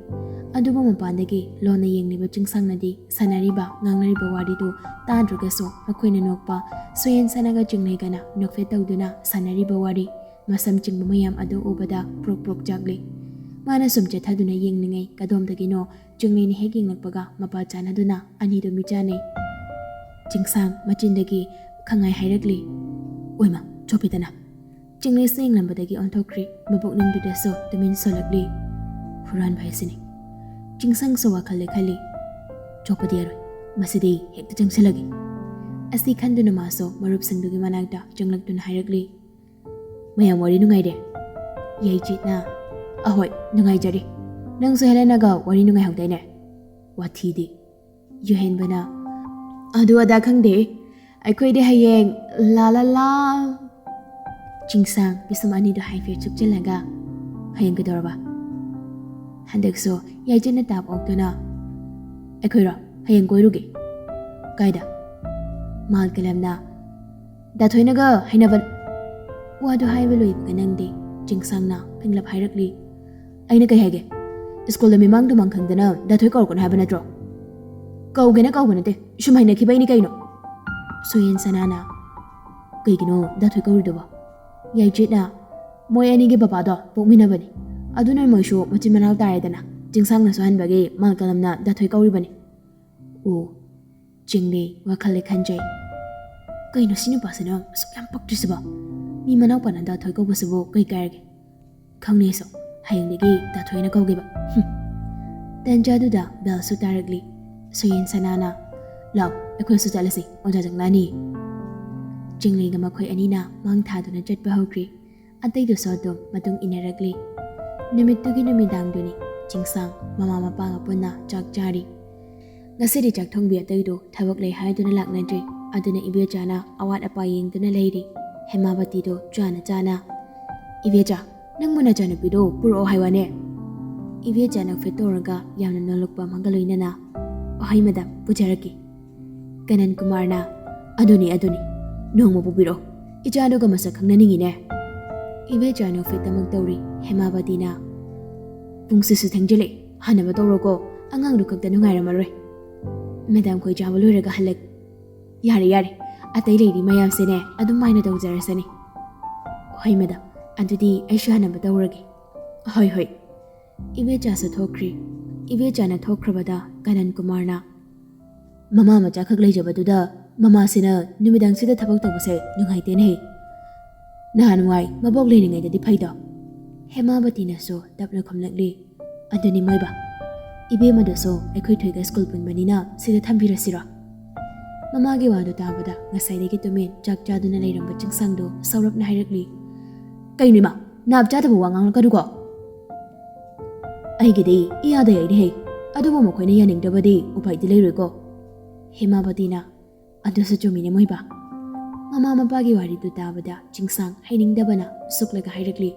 ꯑꯗꯨꯕꯨ ꯃꯄꯥꯟꯗꯒꯤ ꯂꯣꯟꯅ ꯌꯦꯡꯂꯤꯕ ꯆꯤꯡꯁꯥꯡꯅꯗꯤ ꯁꯥꯟꯅꯔꯤꯕ ꯉꯥꯡꯅꯔꯤꯕ ꯋꯥꯔꯤꯗꯨ ꯇꯥꯗ꯭ꯔꯒꯁꯨ ꯃꯈꯣꯏꯅ ꯅꯣꯛꯄ, ꯁꯣꯌꯦꯟ ꯁꯅꯥꯒ ꯆꯤꯡꯂꯩꯒꯅ ꯅꯣꯛꯐꯦꯠ ꯇꯧꯗꯨꯅ ꯁꯥꯟꯅꯔꯤꯕ ꯋꯥꯔꯤ, ꯃꯁꯝ ꯆꯤꯡꯕ ꯃꯌꯥꯝ ꯑꯗꯨ ꯎꯕꯗ ꯄ꯭ꯔꯣꯛ ꯄ꯭ꯔꯣꯛ ꯆꯥꯛꯂꯤ꯫ ꯃꯥꯅ ꯁꯨꯝ ꯆꯦꯠꯊꯗꯨꯅ ꯌꯦꯡꯂꯤꯉꯩ ꯀꯗꯣꯝꯗꯒꯤꯅꯣ ꯆꯤꯡꯂꯩꯅ ꯍꯦꯛ ꯌꯦꯡꯂꯛꯄꯒ ꯃꯄꯥ ꯆꯥꯟꯅꯗꯨꯅ ꯑꯅꯤꯗꯨ ꯃꯤꯠ ꯆꯥꯟꯅꯩ꯫ ꯆꯤꯡꯁꯥꯡ ꯃꯆꯤꯟꯗꯒꯤ ꯈꯪꯉꯥꯏ ꯍꯥꯏꯔꯛꯂꯤ꯫ ꯑꯣꯏꯃ, ꯆꯣꯞꯄꯤꯗꯅ꯫ ꯆꯤꯡꯂꯩꯁꯨ ꯌꯦꯡꯂꯝꯕꯗꯒꯤ ꯑꯣꯟꯊꯣꯛꯈ꯭ꯔꯤ꯫ ꯃꯄꯨꯛꯅꯤꯡꯗꯨꯗꯁꯨ ꯇꯨꯃꯤꯟ ꯁꯣꯜꯂꯛꯂꯤ꯫ ꯍꯨꯔꯥꯟꯕ ꯍꯥꯏꯁꯤꯅꯤ꯫ ꯆꯤꯡꯁꯥꯡꯁꯨ ꯋꯥꯈꯜ ꯂꯩꯈꯠꯂꯤ꯫ ꯆꯣꯞꯄꯗꯤ ꯌꯥꯔꯣꯏ꯫ ꯃꯁꯤꯗꯤ ꯍꯦꯛꯇ ꯆꯪꯁꯤꯜꯂꯒꯦ꯫ ꯑꯁꯤ ꯈꯟꯗꯨꯅ ꯃꯥꯁꯨ ꯃꯔꯨꯞꯁꯤꯡꯗꯨꯒꯤ ꯃꯅꯥꯛꯇ ꯆꯪꯂꯛꯇꯨꯅ ꯍꯥꯏꯔꯛꯂꯤ꯫ ꯃꯌꯥꯝ ꯋꯥꯔꯤ ꯅꯨꯡꯉꯥꯏꯔꯦ꯫ ꯌꯥꯏꯆꯦꯠꯅ, ꯑꯍꯣꯏ, ꯅꯨꯡꯉꯥꯏꯖꯔꯤ꯫ ꯅꯪꯁꯨ ꯍꯦꯂꯦꯅꯥꯒ ꯋꯥꯔꯤ ꯅꯨꯡꯉꯥꯏꯍꯧꯗꯥꯏꯅꯦ? ꯋꯥꯊꯤꯗꯤ꯫ ꯌꯨꯍꯦꯟꯕꯅ, ꯑꯗꯨ ꯑꯗꯥ ꯈꯪꯗꯦ꯫ ꯑꯩꯈꯣꯏꯗꯤ ꯍꯌꯦꯡ ꯂꯥ ꯂꯥ ꯂꯥ꯫ ꯆꯤꯡꯁꯥꯡ ꯄꯤꯁꯨꯝ ꯑꯅꯤꯗꯨ ꯍꯥꯏꯐꯦꯠ ꯆꯨꯞꯆꯜꯂꯒ, ꯍꯌꯦꯡ ꯀꯩꯗꯧꯔꯕ? ꯍꯟꯗꯛꯁꯨ ꯌꯥꯏꯆꯦꯠꯅ ꯇꯥꯞ ꯑꯣꯛꯇꯨꯅ, ꯑꯩꯈꯣꯏꯔꯣ? ꯍꯌꯦꯡ ꯀꯣꯏꯔꯨꯒꯦ꯫ ꯀꯥꯏꯗ? ꯃꯥꯜꯀꯂꯝꯅ, ꯗꯥꯊꯣꯏꯅꯒ ꯍꯥꯏꯅꯕ꯫ ꯋꯥꯗꯨ ꯍꯥꯏꯕ ꯂꯣꯏꯕꯒ ꯅꯪꯗꯦ꯫ ꯆꯤꯡꯁꯥꯡꯅ ꯐꯤꯡꯂꯞ ꯍꯥꯏꯔꯛꯂꯤ꯫ ꯑꯩꯅ ꯀꯩ ꯍꯥꯏꯒꯦ? ꯁ꯭ꯀꯨꯜꯗ ꯃꯤꯃꯥꯡ ꯇꯨꯃꯥꯡ ꯈꯪꯗꯅ ꯗꯥꯊꯣꯏ ꯀꯧꯔꯛꯀꯅꯨ ꯍꯥꯏꯕ ꯅꯠꯇ꯭ꯔꯣ? ꯀꯧꯒꯦꯅ ꯀꯧꯕ ꯅꯠꯇꯦ, ꯁꯨꯝ ꯍꯩꯅꯈꯤꯕꯩꯅꯤ ꯀꯩꯅꯣ꯫ ꯁꯣꯌꯦꯟ ꯁꯅꯥꯅ, ꯀꯩꯒꯤꯅꯣ ꯗꯥꯊꯣꯏ ꯀꯧꯔꯤꯗꯨꯕꯣ? ꯌꯥꯏꯆꯦꯠꯅ, ꯃꯣꯏ ꯑꯅꯤꯒꯤ ꯕꯕꯥꯗꯣ ꯄꯣꯛꯃꯤꯟꯅꯕꯅꯤ꯫ ꯑꯗꯨꯅ ꯃꯣꯏꯁꯨ ꯃꯆꯤꯟ ꯃꯅꯥꯎ ꯇꯥꯔꯦꯗꯅ꯫ ꯆꯤꯡꯁꯥꯡꯅꯁꯨ ꯍꯟꯕꯒꯤ ꯃꯥꯜꯀꯂꯝꯅ ꯗꯥꯊꯣꯏ ꯀꯧꯔꯤꯕꯅꯤ꯫ ꯑꯣ, ꯆꯤꯡꯂꯩ ꯋꯥꯈꯜ ꯂꯩ ꯈꯟꯖꯩ꯫ ꯀꯩꯅꯣ ꯁꯤ ꯅꯨꯄꯥꯁꯤꯅ ꯑꯁꯨꯛ ꯌꯥꯝ ꯄꯛꯇ꯭ꯔꯤꯁꯤꯕꯣ? ꯃꯤ ꯃꯅꯥꯎꯄꯥꯅ ꯗꯥꯊꯣꯏ ꯀꯧꯕꯁꯤꯕꯨ ꯀꯩ ꯀꯥꯏꯔꯒꯦ? ꯈꯪꯅꯩꯁꯨ, ꯍꯌꯦꯡꯗꯒꯤ ꯗꯥꯊꯣꯏꯅ ꯀꯧꯒꯦꯕ꯫ ꯍꯨꯝ꯫ ꯇꯟꯖꯥꯗꯨꯗ ꯕꯦꯜꯁꯨ ꯇꯥꯔꯛꯂꯤ꯫ ꯁꯣꯌꯦꯟ ꯁꯅꯥꯅ, ꯂꯥꯎ, ꯑꯩꯈꯣꯏꯁꯨ ꯆꯠꯂꯁꯤ, ꯑꯣꯖꯥ ꯆꯪꯂꯛꯑꯅꯤ꯫ ꯆꯤꯡꯂꯩꯒ ꯃꯈꯣꯏ ꯑꯅꯤꯅ ꯃꯥꯡ ꯊꯥꯗꯨꯅ ꯆꯠꯄ ꯍꯧꯈ꯭ꯔꯤ꯫ ꯑꯇꯩꯗꯨꯁꯨ ꯑꯗꯨꯝ ꯃꯇꯨꯡ ꯏꯟꯅꯔꯛꯂꯤ꯫ ꯅꯨꯃꯤꯠꯇꯨꯒꯤ ꯅꯨꯃꯤꯗꯥꯡꯗꯨꯅꯤ ꯆꯤꯡꯁꯥꯡ ꯃꯃꯥ ꯃꯄꯥꯒ ꯄꯨꯟꯅ ꯆꯥꯛ ꯆꯥꯔꯤ꯫ ꯉꯁꯤꯗꯤ ꯆꯥꯛ ꯊꯣꯡꯕꯤ ꯑꯇꯩꯗꯨ ꯊꯕꯛ ꯂꯩ ꯍꯥꯏꯗꯨꯅ ꯂꯥꯛꯅꯗ꯭ꯔꯤ꯫ ꯑꯗꯨꯅ ꯏꯕꯦꯆꯥꯅ ꯑꯋꯥꯠ ꯑꯄꯥ ꯌꯦꯡꯗꯨꯅ ꯂꯩꯔꯤ꯫ ꯍꯦꯃꯥꯕꯇꯤꯗꯨ ꯆꯥꯅ ꯆꯥꯅ, ꯏꯕꯦꯆꯥ, ꯅꯪꯕꯨ ꯅꯆꯥꯅꯨꯄꯤꯗꯣ ꯄꯨꯔꯛꯑꯣ ꯍꯥꯏ ꯋꯥꯅꯦ꯫ ꯏꯕꯦꯆꯥ ꯅꯣꯛꯐꯦꯠ ꯇꯧꯔꯒ ꯌꯥꯝꯅ ꯅꯣꯜꯂꯛꯄ ꯑꯃꯒ ꯂꯣꯏꯅꯅ, ꯑꯍꯣꯏ ꯃꯦꯗꯥꯝ, ꯄꯨꯖꯔꯛꯀꯦ꯫ ꯀꯅꯟ ꯀꯨꯃꯥꯔꯅ, ꯑꯗꯨꯅꯤ, ꯑꯗꯨꯅꯤ, ꯅꯣꯡꯃ ꯄꯨꯕꯤꯔꯛꯑꯣ, ꯏꯆꯥꯗꯨꯒ ꯃꯁꯛ ꯈꯪꯅꯅꯤꯡꯉꯤꯅꯦ꯫ ꯏꯕꯦꯆꯥꯅ ꯑꯣꯐꯤꯁꯇꯃꯛ ꯇꯧꯔꯤ꯫ ꯍꯦꯃꯥꯕꯇꯤꯅ, "ꯄꯨꯡꯁꯤꯁꯨ ꯊꯦꯡꯖꯤꯜꯂꯛꯑꯦ, ꯍꯥꯟꯅꯕ ꯇꯧꯔꯣꯀꯣ, ꯑꯉꯥꯡꯗꯨ ꯈꯛꯇ ꯅꯨꯡꯉꯥꯏꯔꯝꯃꯔꯣꯏ꯫ ꯃꯦꯗꯥꯝ ꯈꯣꯏ ꯆꯥꯕ ꯂꯣꯏꯔꯒ ꯍꯜꯂꯛ-" "ꯌꯥꯔꯦ, ꯌꯥꯔꯦ, ꯑꯇꯩ ꯂꯩꯔꯤ ꯃꯌꯥꯝꯁꯦꯅꯦ ꯑꯗꯨꯝ ꯃꯥꯏꯅ ꯇꯧꯖꯔꯁꯅꯤ꯫ ꯍꯣꯏ ꯃꯦꯗꯥꯝ, ꯑꯗꯨꯗꯤ ꯑꯩꯁꯨ ꯍꯥꯟꯅꯕ ꯇꯧꯔꯒꯦ꯫" "ꯍꯣꯏ, ꯍꯣꯏ꯫" ꯏꯕꯦꯆꯥꯁꯨ ꯊꯣꯛꯈ꯭ꯔꯤ꯫ ꯏꯕꯦꯆꯥꯅ ꯊꯣꯛꯈ꯭ꯔꯕꯗ ꯀꯥꯅꯟ ꯀꯨꯃꯥꯔꯅ, "ꯃꯃꯥ ꯃꯆꯥꯈꯛ ꯂꯩꯖꯕꯗꯨꯗ ꯃꯃꯥꯁꯤꯅ ꯅꯨꯃꯤꯗꯥꯡꯁꯤꯗ ꯊꯕꯛ ꯇꯧꯕꯁꯦ ꯅꯨꯡꯉꯥꯏꯇꯦꯅꯦꯍꯦ꯫ ꯅꯍꯥꯟꯋꯥꯏ ꯃꯕꯣꯛ ꯂꯩꯔꯤꯉꯩꯗꯗꯤ ꯐꯩꯗꯣ꯫" ꯍꯦꯃꯥꯕꯇꯤꯅꯁꯨ ꯇꯞꯅ ꯈꯨꯝꯂꯛꯂꯤ, "ꯑꯗꯨꯅꯤ ꯃꯣꯏꯕ, ꯏꯕꯦꯝꯃꯗꯨꯁꯨ ꯑꯩꯈꯣꯏ ꯊꯣꯏꯒ ꯁ꯭ꯀꯨꯜ ꯄꯨꯟꯕꯅꯤꯅ ꯁꯤꯗ ꯊꯝꯕꯤꯔꯁꯤꯔꯣ?" ꯃꯃꯥꯒꯤ ꯋꯥꯗꯨ ꯇꯥꯕꯗ ꯉꯁꯥꯏꯗꯒꯤ ꯇꯨꯃꯤꯟ ꯆꯥꯛ ꯆꯥꯗꯨꯅ ꯂꯩꯔꯝꯕ ꯆꯤꯡꯁꯥꯡꯗꯣ ꯁꯥꯎꯔꯞꯅ ꯍꯥꯏꯔꯛꯂꯤ, "ꯀꯩꯅꯣ ꯏꯃꯥ, ꯅꯥꯞ ꯆꯥꯗꯕ ꯋꯥ ꯉꯥꯡꯂꯛꯀꯅꯨꯀꯣ꯫ ꯑꯩꯒꯤꯗꯤ ꯏꯌꯥꯗ ꯌꯥꯏꯅꯦꯍꯦ, ꯑꯗꯨꯕꯨ ꯃꯈꯣꯏꯅ ꯌꯥꯅꯤꯡꯗ꯭ꯔꯕꯗꯤ ꯎꯄꯥꯏꯗꯤ ꯂꯩꯔꯣꯏꯀꯣ꯫" ꯍꯦꯃꯥꯕꯇꯤꯅ, "ꯑꯗꯨꯁꯨ ꯆꯨꯝꯃꯤꯅꯦ ꯃꯣꯏꯕ꯫" ꯃꯃꯥ ꯃꯄꯥꯒꯤ ꯋꯥꯔꯤꯗꯨ ꯇꯥꯕꯗ ꯆꯤꯡꯁꯥꯡ ꯍꯩꯅꯤꯡꯗꯕꯅ ꯁꯨꯛꯂꯒ ꯍꯥꯏꯔꯛꯂꯤ,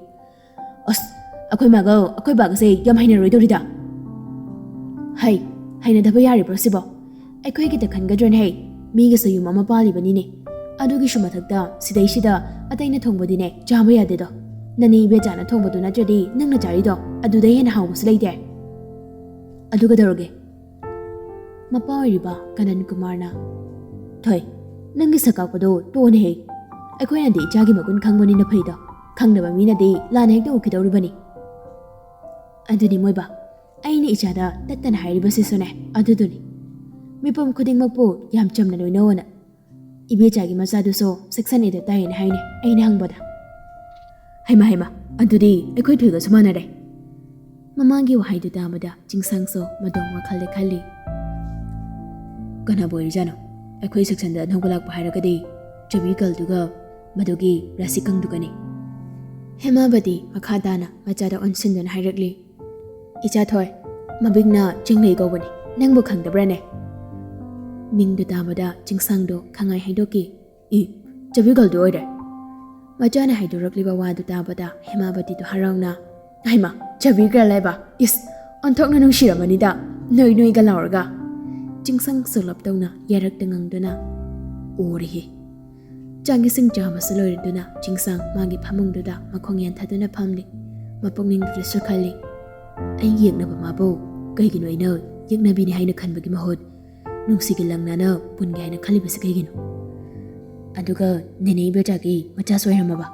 "ꯑꯁ, ꯑꯩꯈꯣꯏ ꯃꯥꯒ ꯑꯩꯈꯣꯏ ꯕꯥꯒꯁꯦ ꯌꯥꯝ ꯍꯩꯅꯔꯣꯏꯗꯧꯔꯤꯗ꯫" "ꯍꯩ, ꯍꯩꯅꯗꯕ ꯌꯥꯔꯤꯕ꯭ꯔꯣ ꯁꯤꯕꯣ? ꯑꯩꯈꯣꯏꯒꯤꯗ ꯈꯟꯒꯗ꯭ꯔꯅꯦ ꯍꯩ, ꯃꯤꯒꯤꯁꯨ ꯌꯨꯝ ꯑꯃ ꯄꯥꯜꯂꯤꯕꯅꯤꯅꯦ꯫ ꯑꯗꯨꯒꯤꯁꯨ ꯃꯊꯛꯇ ꯁꯤꯗꯩꯁꯤꯗ ꯑꯇꯩꯅ ꯊꯣꯡꯕꯗꯤꯅꯦ ꯆꯥꯕ ꯌꯥꯗꯦꯗꯣ꯫ ꯅꯅꯦ ꯏꯕꯦꯆꯥꯅ ꯊꯣꯡꯕꯗꯨ ꯅꯠꯇ꯭ꯔꯗꯤ ꯅꯪꯅ ꯆꯥꯔꯤꯗꯣ ꯑꯗꯨꯗꯩ ꯍꯦꯟꯅ ꯍꯥꯎꯕꯁꯨ ꯂꯩꯇꯦ꯫" "ꯑꯗꯨ ꯀꯩꯗꯧꯔꯒꯦ?" ꯃꯄꯥ ꯑꯣꯏꯔꯤꯕ ꯀꯥꯅꯟ ꯀꯨꯃꯥꯔꯅ, "ꯊꯣꯏ, ꯅꯪꯒꯤ ꯁꯛꯀꯥꯛꯄꯗꯣ ꯇꯣꯛꯑꯣꯅꯦꯍꯦ꯫ ꯑꯩꯈꯣꯏꯅꯗꯤ ꯏꯆꯥꯒꯤ ꯃꯒꯨꯟ ꯈꯪꯕꯅꯤꯅ ꯐꯩꯗꯣ, ꯈꯪꯗꯕ ꯃꯤꯅꯗꯤ ꯂꯥꯟꯅ ꯍꯦꯛꯇ ꯎꯈꯤꯗꯧꯔꯤꯕꯅꯤ꯫" "ꯑꯗꯨꯅꯤ ꯃꯣꯏꯕ, ꯑꯩꯅ ꯏꯆꯥꯗ ꯇꯠꯇꯅ ꯍꯥꯏꯔꯤꯕꯁꯤꯁꯨꯅꯦ ꯑꯗꯨꯗꯨꯅꯤ꯫ ꯃꯤꯄꯨꯝ ꯈꯨꯗꯤꯡꯃꯛꯄꯨ ꯌꯥꯝ ꯆꯝꯅ ꯂꯣꯏꯅꯧꯑꯣꯅ꯫ ꯏꯕꯦꯆꯥꯒꯤ ꯃꯆꯥꯗꯨꯁꯨ ꯁꯦꯛꯁꯟ ꯑꯦꯗ ꯇꯥꯏꯌꯦꯅ ꯍꯥꯏꯅꯦ ꯑꯩꯅ ꯍꯪꯕꯗ꯫" "ꯍꯩꯃ ꯍꯩꯃ, ꯑꯗꯨꯗꯤ ꯑꯩꯈꯣꯏ ꯊꯣꯏꯒꯁꯨ ꯃꯥꯟꯅꯔꯦ꯫" ꯃꯃꯥꯒꯤ ꯋꯥꯍꯩꯗꯨ ꯇꯥꯕꯗ ꯆꯤꯡꯁꯥꯡꯁꯨ ꯃꯗꯣꯝ ꯋꯥꯈꯜꯗ ꯈꯜꯂꯤ, "ꯀꯅꯥꯕꯨ ꯑꯣꯏꯔꯤꯖꯥꯠꯅꯣ? ꯑꯩꯈꯣꯏ ꯁꯦꯛꯁꯟꯗ ꯑꯅꯧꯕ ꯂꯥꯛꯄ ꯍꯥꯏꯔꯒꯗꯤ ꯆꯕꯤ ꯒꯔꯜꯗꯨꯒ ꯃꯗꯨꯒꯤ ꯔꯥꯁꯤꯀꯪꯗꯨꯒꯅꯤ꯫" ꯍꯦꯃꯥꯕꯇꯤ ꯃꯈꯥ ꯇꯥꯅ ꯃꯆꯥꯗ ꯑꯣꯟꯁꯤꯟꯗꯨꯅ ꯍꯥꯏꯔꯛꯂꯤ, "ꯏꯆꯥ ꯊꯣꯏ, ꯃꯃꯤꯡꯅ ꯆꯤꯡꯂꯩ ꯀꯧꯕꯅꯤ꯫ ꯅꯪꯕꯨ ꯈꯪꯗꯕ꯭ꯔꯥꯅꯦ?" ꯃꯤꯡꯗꯨ ꯇꯥꯕꯗ ꯆꯤꯡꯁꯥꯡꯗꯣ ꯈꯪꯍꯥꯏ ꯍꯥꯏꯗꯣꯛꯈꯤ꯫ "ꯏ, ꯆꯕꯤ ꯒꯔꯜꯗꯨ ꯑꯣꯏꯔꯦ꯫" ꯃꯆꯥꯅ ꯍꯥꯏꯗꯣꯔꯛꯂꯤꯕ ꯋꯥꯗꯨ ꯇꯥꯕꯗ ꯍꯦꯃꯥꯕꯇꯤꯗꯨ ꯍꯔꯥꯎꯅ, "ꯍꯩꯃꯥ, ꯆꯕꯤ ꯒꯔꯜ ꯍꯥꯏꯕ? ꯏꯁ, ꯑꯣꯟꯊꯣꯛꯅ ꯅꯨꯡꯁꯤꯔꯝꯃꯅꯤꯗ, ꯅꯣꯏ ꯅꯣꯏꯒ ꯂꯥꯎꯔꯒ꯫" ꯆꯤꯡꯁꯪ ꯁꯨꯂꯞ ꯇꯧꯅ ꯌꯥꯔꯛꯇ ꯉꯪꯗꯨꯅ, "ꯑꯣꯔꯦꯍꯦ, ꯆꯥꯛ ꯏꯁꯤꯡ ꯆꯥꯕꯁꯨ ꯂꯣꯏꯔꯗꯨꯅ ꯆꯤꯡꯁꯥꯡ ꯃꯥꯒꯤ ꯐꯃꯨꯡꯗꯨꯗ ꯃꯈꯣꯡ ꯌꯥꯟꯊꯗꯨꯅ ꯐꯝꯂꯤ꯫ ꯃꯄꯨꯛꯅꯤꯡꯗꯨꯗꯁꯨ ꯈꯜꯂꯤ, "ꯑꯩꯒꯤ ꯌꯦꯛꯅꯕ ꯃꯥꯕꯨ ꯀꯩꯒꯤꯅꯣ ꯑꯩꯅ ꯌꯦꯛꯅꯕꯤꯅꯤ ꯍꯥꯏꯅ ꯈꯟꯕꯒꯤ ꯃꯍꯨꯠ ꯅꯨꯡꯁꯤꯒꯤ ꯂꯪꯅꯥꯅ ꯄꯨꯟꯒꯦ ꯍꯥꯏꯅ ꯈꯜꯂꯤꯕꯁꯤ ꯀꯩꯒꯤꯅꯣ? ꯑꯗꯨꯒ ꯅꯦꯅꯦ ꯏꯕꯦꯆꯥꯒꯤ ꯃꯆꯥꯁꯨ ꯑꯣꯏꯔꯝꯃꯕ?"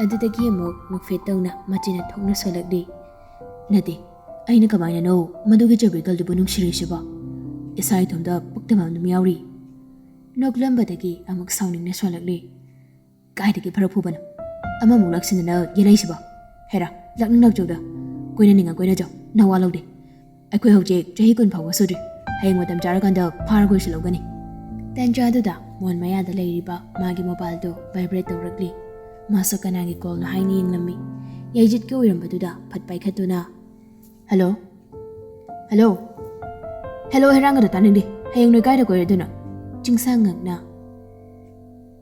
ꯑꯗꯨꯗꯒꯤ ꯑꯃꯨꯛ ꯅꯣꯛꯐꯦꯠ ꯇꯧꯅ ꯃꯆꯤꯟ ꯊꯣꯛꯅ ꯁꯣꯜꯂꯛꯂꯤ꯫ "ꯅꯠꯇꯦ, ꯑꯩꯅ ꯀꯃꯥꯏꯅꯅꯣ ꯃꯗꯨꯒꯤ ꯆꯕꯤꯀꯜꯗꯨꯕꯨ ꯅꯨꯡꯁꯤꯔꯤꯁꯤꯕꯣ? ꯏꯁꯥ ꯏꯊꯣꯝꯇ ꯄꯛꯇꯕ ꯑꯗꯨꯝ ꯌꯥꯎꯔꯤ꯫" ꯅꯣꯛꯂꯝꯕꯗꯒꯤ ꯑꯃꯨꯛ ꯁꯥꯎꯅꯤꯡꯅ ꯁꯣꯜꯂꯛꯂꯤ꯫ "ꯀꯥꯏꯗꯒꯤ ꯐꯔꯛ ꯐꯨꯕꯅꯣ? ꯑꯃꯃꯨꯛ ꯂꯥꯛꯁꯤꯟꯗꯅ ꯌꯦꯜꯂꯛꯏꯁꯤꯕꯣ? ꯍꯦꯔꯥ, ꯂꯥꯛꯅꯤꯡ ꯂꯥꯛꯆꯧꯗ꯫ ꯀꯣꯏꯅꯅꯤꯡꯉ ꯀꯣꯏꯅꯖꯧ꯫ ꯅꯋꯥ ꯂꯧꯗꯦ꯫ ꯑꯩꯈꯣꯏ ꯍꯧꯖꯤꯛ ꯆꯍꯤ ꯀꯨꯟ ꯐꯥꯎꯕ ꯁꯨꯗ꯭ꯔꯤ꯫ ꯍꯌꯦꯡ ꯃꯇꯝ ꯆꯥꯔꯀꯥꯟꯗ ꯐꯥꯔꯒ ꯑꯣꯏꯁꯨ ꯂꯧꯒꯅꯤ꯫" ꯇꯟꯖꯥꯗꯨꯗ ꯃꯣꯟ ꯃꯌꯥꯗ ꯂꯩꯔꯤꯕ ꯃꯥꯒꯤ ꯃꯣꯕꯥꯏꯜꯗꯨ vibrate ꯇꯧꯔꯛꯂꯤ꯫ ꯃꯥꯁꯨ ꯀꯅꯥꯒꯤ ꯀꯣꯜꯅꯣ ꯍꯥꯏꯅ ꯌꯦꯡꯂꯝꯃꯤ꯫ ꯌꯥꯏꯖꯤꯠꯀꯤ ꯑꯣꯏꯔꯝꯕꯗꯨꯗ ꯐꯠ ꯄꯥꯏꯈꯠꯇꯨꯅ, "ꯍꯜꯂꯣ? ꯍꯜꯂꯣ? ꯍꯦꯜꯂꯣ ꯍꯦꯔꯥꯡꯒꯗ ꯇꯥꯅꯤꯡꯗꯦ꯫ ꯍꯌꯦꯡ ꯅꯣꯏ ꯀꯥꯏꯗ ꯀꯣꯏꯔꯗꯣꯏꯅꯣ?" ꯆꯤꯡꯁꯥꯡ ꯉꯛꯅ,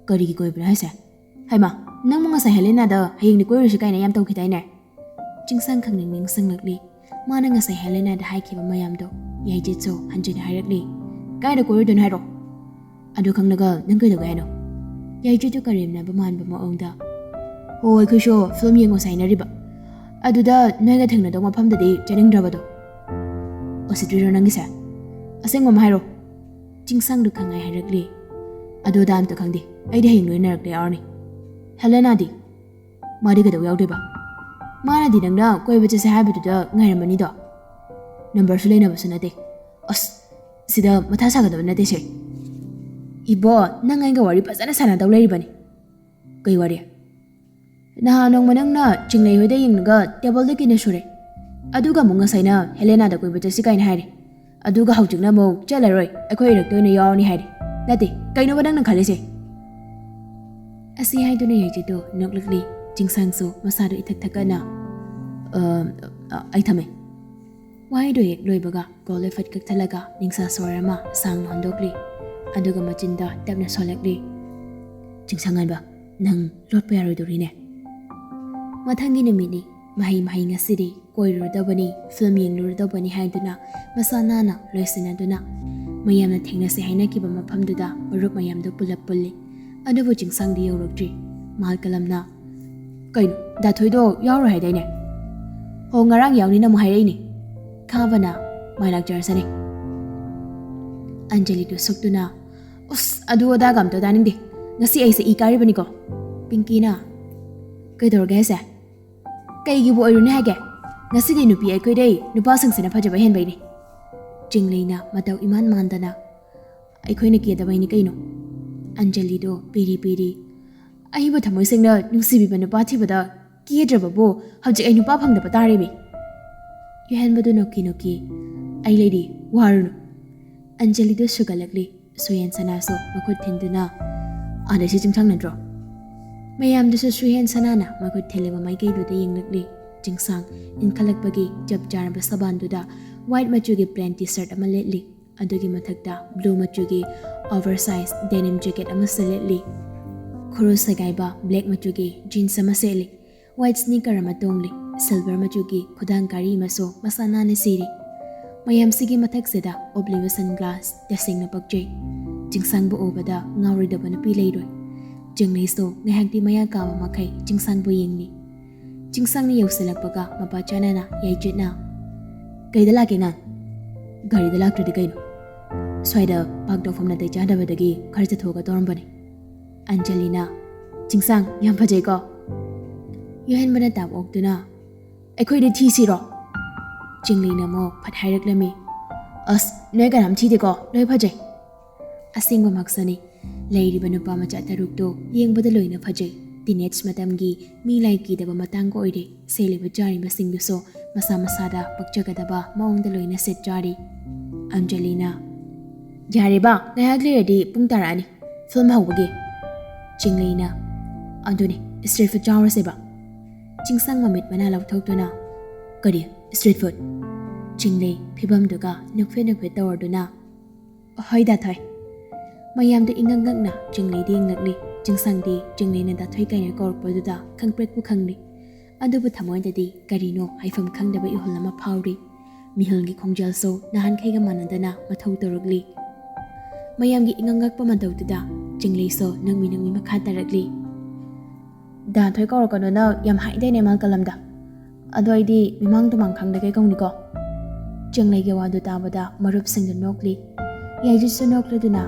"ꯀꯔꯤꯒꯤ ꯀꯣꯏꯕꯅꯣ ꯍꯥꯏꯁꯦ? ꯍꯩꯃꯥ, ꯅꯪꯕꯨ ꯉꯁꯥꯏ ꯍꯦꯂꯦꯅꯥꯗ ꯍꯌꯦꯡꯗꯤ ꯀꯣꯏꯔꯨꯁꯤ ꯀꯥꯏꯅ ꯌꯥꯝ ꯇꯧꯈꯤꯗꯥꯏꯅꯦ?" ꯆꯤꯡꯁꯥꯡ ꯈꯪꯅꯤꯡ ꯅꯤꯡꯁꯤꯡꯂꯛꯂꯤ꯫ ꯃꯥꯅ ꯉꯁꯥꯏ ꯍꯦꯂꯦꯅꯥꯗ ꯍꯥꯏꯈꯤꯕ ꯃꯌꯥꯝꯗꯣ ꯌꯥꯏꯖꯤꯠꯁꯨ ꯍꯟꯖꯤꯟꯅ ꯍꯥꯏꯔꯛꯂꯤ꯫ "ꯀꯥꯏꯗ ꯀꯣꯏꯔꯨꯗꯣꯏꯅꯣ ꯍꯥꯏꯔꯣ? ꯑꯗꯨ ꯈꯪꯂꯒ ꯅꯪ ꯀꯩꯗꯧꯒꯦ ꯍꯥꯏꯅꯣ?" ꯌꯥꯏꯖꯤꯠꯇꯨ ꯀꯔꯦꯝꯅꯕ ꯃꯥꯟꯕ ꯃꯑꯣꯡꯗ, "ꯍꯣ, ꯑꯩꯈꯣꯏꯁꯨ ꯐꯤꯂꯝ ꯌꯦꯡꯉꯨꯁꯦ ꯍꯥꯏꯅꯔꯤꯕ꯫ ꯑꯗꯨꯗ ꯅꯣꯏꯒ ꯊꯦꯡꯅꯗꯧ ꯃꯐꯝꯗꯗꯤ ꯆꯠꯅꯤꯡꯗ꯭ꯔꯕꯗꯣ?" "ꯎꯁꯤꯠꯇ꯭ꯔꯤꯔꯣ ꯅꯪꯒꯤꯁꯦ? ꯑꯁꯦꯡꯕ ꯑꯃ ꯍꯥꯏꯔꯣ?" ꯆꯤꯡꯁꯥꯡꯗꯨ ꯈꯪꯉꯥꯏ ꯍꯥꯏꯔꯛꯂꯤ꯫ "ꯑꯗꯨ ꯑꯗꯥ ꯑꯝꯇ ꯈꯪꯗꯦ꯫ ꯑꯩꯗꯤ ꯍꯌꯦꯡ ꯂꯣꯏꯅꯔꯛꯇ ꯌꯥꯎꯔꯅꯤ꯫" "ꯍꯦꯂꯦꯅꯥꯗꯤ?" "ꯃꯥꯗꯤ ꯀꯩꯗꯧ ꯌꯥꯎꯗꯣꯏꯕ? ꯃꯥꯅꯗꯤ ꯅꯪꯅ ꯀꯣꯏꯕ ꯆꯠꯁꯦ ꯍꯥꯏꯕꯗꯨꯗ ꯉꯥꯏꯔꯝꯃꯅꯤꯗꯣ꯫ ꯅꯝꯕꯔꯁꯨ ꯂꯩꯅꯕꯁꯨ ꯅꯠꯇꯦ꯫" "ꯑꯁ, ꯁꯤꯗ ꯃꯊꯥ ꯁꯥꯒꯗꯕ ꯅꯠꯇꯦꯁꯦ꯫" "ꯏꯕꯣ, ꯅꯪ ꯑꯩꯒ ꯋꯥꯔꯤ ꯐꯖꯅ ꯁꯥꯟꯅꯗꯧ ꯂꯩꯔꯤꯕꯅꯤ꯫" "ꯀꯩ ꯋꯥꯔꯤ?" "ꯅꯍꯥꯟ ꯅꯣꯡꯃ ꯅꯪꯅ ꯆꯤꯡꯂꯩ ꯍꯣꯏꯗ ꯌꯦꯡꯂꯒ ꯇꯦꯕꯜꯗ ꯀꯤꯟꯅ ꯁꯨꯔꯦ꯫ ꯑꯗꯨꯒ ꯑꯃꯨꯛ ꯉꯁꯥꯏꯅ ꯍꯦꯂꯦꯅꯥꯗ ꯀꯣꯏꯕ ꯆꯠꯁꯤ ꯀꯥꯏꯅ ꯍꯥꯏꯔꯦ꯫ ꯑꯗꯨꯒ ꯍꯧꯖꯤꯛꯅ ꯑꯃꯨꯛ ꯆꯠꯂꯔꯣꯏ, ꯑꯩꯈꯣꯏ ꯏꯔꯛꯇ ꯑꯣꯏꯅ ꯌꯥꯎꯔꯅꯤ ꯍꯥꯏꯔꯦ꯫ ꯅꯠꯇꯦ, ꯀꯩꯅꯣꯕ ꯅꯪꯅ ꯈꯜꯂꯤꯁꯦ?" ꯑꯁꯤ ꯍꯥꯏꯗꯨꯅ ꯌꯥꯏꯖꯤꯠꯇꯨ ꯅꯣꯛꯂꯛꯂꯤ꯫ ꯆꯤꯡꯁꯥꯡꯁꯨ ꯃꯁꯥꯗꯨ ꯏꯊꯛ ꯊꯛꯀꯠꯅ, "ꯑ, ꯑ, ꯑꯩ ꯊꯝꯃꯦ꯫" ꯋꯥꯍꯩꯗꯨ ꯍꯦꯛ ꯂꯣꯏꯕꯒ ꯀꯣꯜꯗꯨ ꯐꯠ ꯀꯛꯊꯠꯂꯒ ꯅꯤꯡꯁꯥ ꯁꯣꯔ ꯑꯃ ꯁꯥꯡꯅ ꯍꯣꯟꯗꯣꯛꯂꯤ꯫ ꯑꯗꯨꯒ ꯃꯆꯤꯟꯗ ꯇꯞꯅ ꯁꯣꯜꯂꯛꯂꯤ꯫ "ꯆꯤꯡꯁꯥꯡꯉꯥꯟꯕ, ꯅꯪ ꯂꯣꯠꯄ ꯌꯥꯔꯣꯏꯗꯧꯔꯤꯅꯦ꯫" ꯃꯊꯪꯒꯤ ꯅꯨꯃꯤꯠꯅꯤ꯫ ꯃꯍꯩ ꯃꯍꯩ ꯉꯁꯤꯗꯤ ꯀꯣꯏꯔꯨꯔꯗꯕꯅꯤ, ꯐꯤꯂꯝ ꯌꯦꯡꯂꯨꯔꯗꯕꯅꯤ ꯍꯥꯏꯗꯨꯅ ꯃꯁꯥ ꯅꯥꯟꯅ ꯂꯣꯏꯁꯤꯟꯅꯗꯨꯅ ꯃꯌꯥꯝꯅ ꯊꯦꯡꯅꯁꯦ ꯍꯥꯏꯅꯈꯤꯕ ꯃꯐꯝꯗꯨꯗ ꯃꯔꯨꯞ ꯃꯌꯥꯝꯗꯨ ꯄꯨꯂꯞ ꯄꯨꯜꯂꯤ꯫ ꯑꯗꯨꯕꯨ ꯆꯤꯡꯁꯥꯡꯗꯤ ꯌꯧꯔꯛꯇ꯭ꯔꯤ꯫ ꯃꯍꯥꯠ ꯀꯂꯝꯅ, "ꯀꯩꯅꯣ, ꯗꯥꯊꯣꯏꯗꯣ ꯌꯥꯎꯔꯣꯏ ꯍꯥꯏꯗꯥꯏꯅꯦ?" "ꯍꯣ, ꯉꯔꯥꯡ ꯌꯥꯎꯅꯤꯅ ꯑꯃꯨꯛ ꯍꯥꯏꯔꯛꯏꯅꯦ꯫ ꯈꯥꯕꯅ ꯃꯥꯏ ꯂꯥꯛꯆꯔꯁꯅꯤ"꯫ ꯑꯟꯖꯂꯤꯗꯨ ꯁꯨꯛꯇꯨꯅ, "ꯎꯁ, ꯑꯗꯨ ꯑꯗꯥꯒ ꯑꯝꯇ ꯇꯥꯅꯤꯡꯗꯦ꯫ ꯉꯁꯤ ꯑꯩꯁꯦ ꯏ ꯀꯥꯔꯤꯕꯅꯤꯀꯣ"꯫ ꯄꯤꯡꯀꯤꯅ, "ꯀꯩꯗꯧꯔꯒꯦ ꯍꯥꯏꯁꯦ? ꯀꯩꯒꯤꯕꯨ ꯑꯣꯏꯔꯨꯅꯤ ꯍꯥꯏꯒꯦ? ꯉꯁꯤꯗꯤ ꯅꯨꯄꯤ ꯑꯩꯈꯣꯏꯗꯩ ꯅꯨꯄꯥꯁꯤꯡꯁꯤꯅ ꯐꯖꯕ ꯍꯦꯟꯕꯩꯅꯦ"꯫ ꯆꯤꯡꯂꯩꯅ ꯃꯇꯧ ꯏꯃꯥꯟ ꯃꯥꯟꯗꯅ, "ꯑꯩꯈꯣꯏꯅ ꯀꯦꯗꯕꯩꯅꯤ ꯀꯩꯅꯣ"꯫ ꯑꯟꯖꯂꯤꯗꯣ ꯄꯤꯔꯤ ꯄꯤꯔꯤ, "ꯑꯩꯕꯨ ꯊꯃꯣꯏ ꯁꯦꯡꯅ ꯅꯨꯡꯁꯤꯕꯤꯕ ꯅꯨꯄꯥ ꯊꯤꯕꯗ ꯀꯦꯗ꯭ꯔꯕꯕꯨ ꯍꯧꯖꯤꯛ ꯑꯩ ꯅꯨꯄꯥ ꯐꯪꯗꯕ ꯇꯥꯔꯦꯃꯤ"꯫ ꯌꯨꯍꯦꯟꯕꯗꯨ ꯅꯣꯛꯀꯤ ꯅꯣꯛꯀꯤ, "ꯑꯩ ꯂꯩꯔꯤ, ꯋꯥꯔꯨꯅꯨ"꯫ ꯑꯟꯖꯂꯤꯗꯨ ꯁꯨꯒꯠꯂꯛꯂꯤ꯫ ꯁꯨꯍꯦꯟ ꯁꯅꯥꯁꯨ ꯃꯈꯨꯠ ꯊꯤꯟꯗꯨꯅ, "ꯑꯥꯗ ꯁꯤ ꯆꯤꯡꯁꯥꯡ ꯅꯠꯇ꯭ꯔꯣ?" ꯃꯌꯥꯝꯗꯨꯁꯨ ꯁꯨꯍꯦꯟ ꯁꯅꯥꯅ ꯃꯈꯨꯠ ꯊꯤꯜꯂꯤꯕ ꯃꯥꯏꯀꯩꯗꯨꯗ ꯌꯦꯡꯂꯛꯂꯤ꯫ ꯆꯤꯡꯁꯥꯡ ꯏꯟꯈꯠꯂꯛꯄꯒꯤ ꯆꯞ ꯆꯥꯔꯕ ꯁꯕꯥꯟꯗꯨꯗ white ꯃꯆꯨꯒꯤ plain T-shirt ꯑꯃ ꯂꯤꯠꯂꯤ꯫ ꯑꯗꯨꯒꯤ ꯃꯊꯛꯇ blue ꯃꯆꯨꯒꯤ oversize denim jacket ꯑꯃꯁꯨ ꯂꯤꯠꯂꯤ꯫ ꯈꯨꯔꯨ ꯁꯦꯒꯥꯏꯕ black ꯃꯆꯨꯒꯤ jeans ꯑꯃ ꯁꯦꯠꯂꯤ꯫ White sneaker ꯑꯃ ꯇꯣꯡꯂꯤ꯫ Silver ꯃꯆꯨꯒꯤ ꯈꯨꯗꯥꯡ ꯀꯥꯔꯤ ꯑꯃꯁꯨ ꯃꯁꯥ ꯅꯥꯟꯅ ꯁꯤꯔꯤ꯫ ꯃꯌꯥꯝꯁꯤꯒꯤ ꯃꯊꯛꯁꯤꯗ ꯎꯞꯂꯤꯕ sunglass ꯇꯁꯦꯡꯅ ꯄꯛꯆꯩ꯫ ꯆꯤꯡꯁꯥꯡꯕꯨ ꯎꯕꯗ ꯉꯥꯎꯔꯣꯏꯗꯕ ꯅꯨꯄꯤ ꯂꯩꯔꯣꯏ꯫ ꯆꯤꯡꯂꯩꯁꯨ ꯉꯥꯏꯍꯥꯛꯇꯤ ꯃꯌꯥ ꯀꯥꯕ ꯃꯈꯩ ꯆꯤꯡꯁꯥꯡꯕꯨ ꯌꯦꯡꯂꯤ꯫ ꯆꯤꯡꯁꯥꯡꯅ ꯌꯧꯁꯤꯜꯂꯛꯄꯒ ꯃꯄꯥ ꯆꯥꯅꯅ ꯌꯥꯏꯆꯦꯠꯅ, "ꯀꯩꯗ ꯂꯥꯛꯀꯦ ꯅꯪ? ꯒꯥꯔꯤꯗ ꯂꯥꯛꯇ꯭ꯔꯗꯤ ꯀꯩꯅꯣ? ꯁ꯭ꯋꯥꯏꯗ park ꯇꯧꯐꯝ ꯅꯥꯇꯩ ꯆꯥꯗꯕꯗꯒꯤ ꯈꯔ ꯆꯠꯊꯣꯛꯑꯒ ꯇꯧꯔꯝꯕꯅꯦ"꯫ ꯑꯟꯖꯂꯤꯅ, "ꯆꯤꯡꯁꯥꯡ ꯌꯥꯝ ꯐꯖꯩꯀꯣ"꯫ ꯌꯨꯍꯦꯟꯕꯅ ꯇꯥꯞ ꯑꯣꯛꯇꯨꯅ, "ꯑꯩꯈꯣꯏꯗ ꯊꯤꯁꯤꯔꯣ?" ꯆꯤꯡꯂꯩꯅ ꯑꯃꯨꯛ ꯐꯠ ꯍꯥꯏꯔꯛꯂꯝꯃꯤ, "ꯑꯁ, ꯅꯣꯏ ꯀꯅꯥꯝ ꯊꯤꯗꯦꯀꯣ, ꯂꯣꯏ ꯐꯖꯩ"꯫ ꯑꯁꯦꯡꯕꯃꯛꯁꯨꯅꯤ꯫ ꯂꯩꯔꯤꯕ ꯅꯨꯄꯥ ꯃꯆꯥ ꯇꯔꯨꯛꯇꯣ ꯌꯦꯡꯕꯗ ꯂꯣꯏꯅ ꯐꯖꯩ꯫ Teenage ꯃꯇꯝꯒꯤ ꯃꯤ ꯂꯥꯏ ꯀꯤꯗꯕ ꯃꯇꯥꯡꯒ ꯑꯣꯏꯔꯦ꯫ ꯁꯦꯠꯂꯤꯕ ꯆꯥꯔꯤꯕꯁꯤꯡꯗꯨꯁꯨ ꯃꯁꯥ ꯃꯁꯥꯗ ꯄꯛꯆꯒꯗꯕ ꯃꯑꯣꯡꯗ ꯂꯣꯏꯅ ꯁꯦꯠ ꯆꯥꯔꯤ꯫ ꯑꯟꯖꯂꯤꯅ, "ꯌꯥꯔꯦꯕ, ꯉꯥꯏꯍꯥꯛ ꯂꯩꯔꯗꯤ ꯄꯨꯡ ꯇꯥꯔꯛꯑꯅꯤ꯫ Film ꯍꯧꯕꯒꯤ"꯫ ꯆꯤꯡꯂꯩꯅ, "ꯑꯗꯨꯅꯤ, street food ꯆꯥꯎꯔꯁꯦꯕ"꯫ ꯆꯤꯡꯁꯥꯡ ꯃꯃꯤꯠ ꯃꯅꯥ ꯂꯧꯊꯣꯛꯇꯨꯅ, "ꯀꯔꯤ street food?" ꯆꯤꯡꯂꯩ ꯐꯤꯕꯝꯗꯨꯒ ꯅꯣꯛꯐꯦꯠ ꯅꯣꯛꯐꯦꯠ ꯇꯧꯔꯗꯨꯅ, "ꯍꯣꯏ ꯗꯥꯊꯣꯏ"꯫ ꯃꯌꯥꯝꯗ ꯏꯉꯛ ꯉꯛꯅ ꯆꯤꯡꯂꯩꯗ ꯌꯦꯡꯂꯛꯂꯤ꯫ ꯆꯤꯡꯁꯥꯡꯗꯤ ꯆꯤꯡꯂꯩꯅ ꯗꯥꯊꯣꯏ ꯀꯥꯏꯅ ꯀꯧꯔꯛꯄꯗꯨꯗ ꯈꯪꯄ꯭ꯔꯦꯛꯄꯨ ꯈꯪꯂꯤ꯫ ꯑꯗꯨꯕꯨ ꯊꯃꯣꯏꯗꯗꯤ ꯀꯔꯤꯅꯣ ꯍꯥꯏꯐꯝ ꯈꯪꯗꯕ ꯏꯍꯨꯜ ꯑꯃ ꯐꯥꯎꯔꯤ꯫ ꯃꯤꯍꯨꯜꯒꯤ ꯈꯣꯡꯖꯦꯜꯁꯨ ꯅꯍꯥꯟꯈꯩꯒ ꯃꯥꯟꯅꯗꯅ ꯃꯊꯧ ꯇꯧꯔꯛꯂꯤ꯫ ꯃꯌꯥꯝꯒꯤ ꯏꯉꯛ ꯉꯛꯄ ꯃꯇꯧꯗꯨꯗ ꯆꯤꯡꯂꯩꯁꯨ ꯅꯣꯛꯃꯤ ꯅꯣꯛꯃꯤ ꯃꯈꯥ ꯇꯥꯔꯛꯂꯤ꯫ "ꯗꯥ ꯊꯣꯏ ꯀꯧꯔꯛꯀꯅꯣꯅ ꯌꯥꯝ ꯍꯥꯏꯗꯥꯏꯅꯦ ꯃꯥꯜꯀꯂꯝꯗ? ꯑꯗꯣ ꯑꯩꯗꯤ ꯃꯤꯃꯥꯡ ꯇꯨꯃꯥꯡ ꯈꯪꯗꯈꯩ ꯀꯧꯅꯤꯀꯣ꯫" ꯆꯤꯡꯂꯩꯒꯤ ꯋꯥꯗꯨ ꯇꯥꯕꯗ ꯃꯔꯨꯞꯁꯤꯡꯗꯨ ꯅꯣꯛꯂꯤ꯫ ꯌꯥꯏꯖꯤꯠꯁꯨ ꯅꯣꯛꯂꯗꯨꯅ,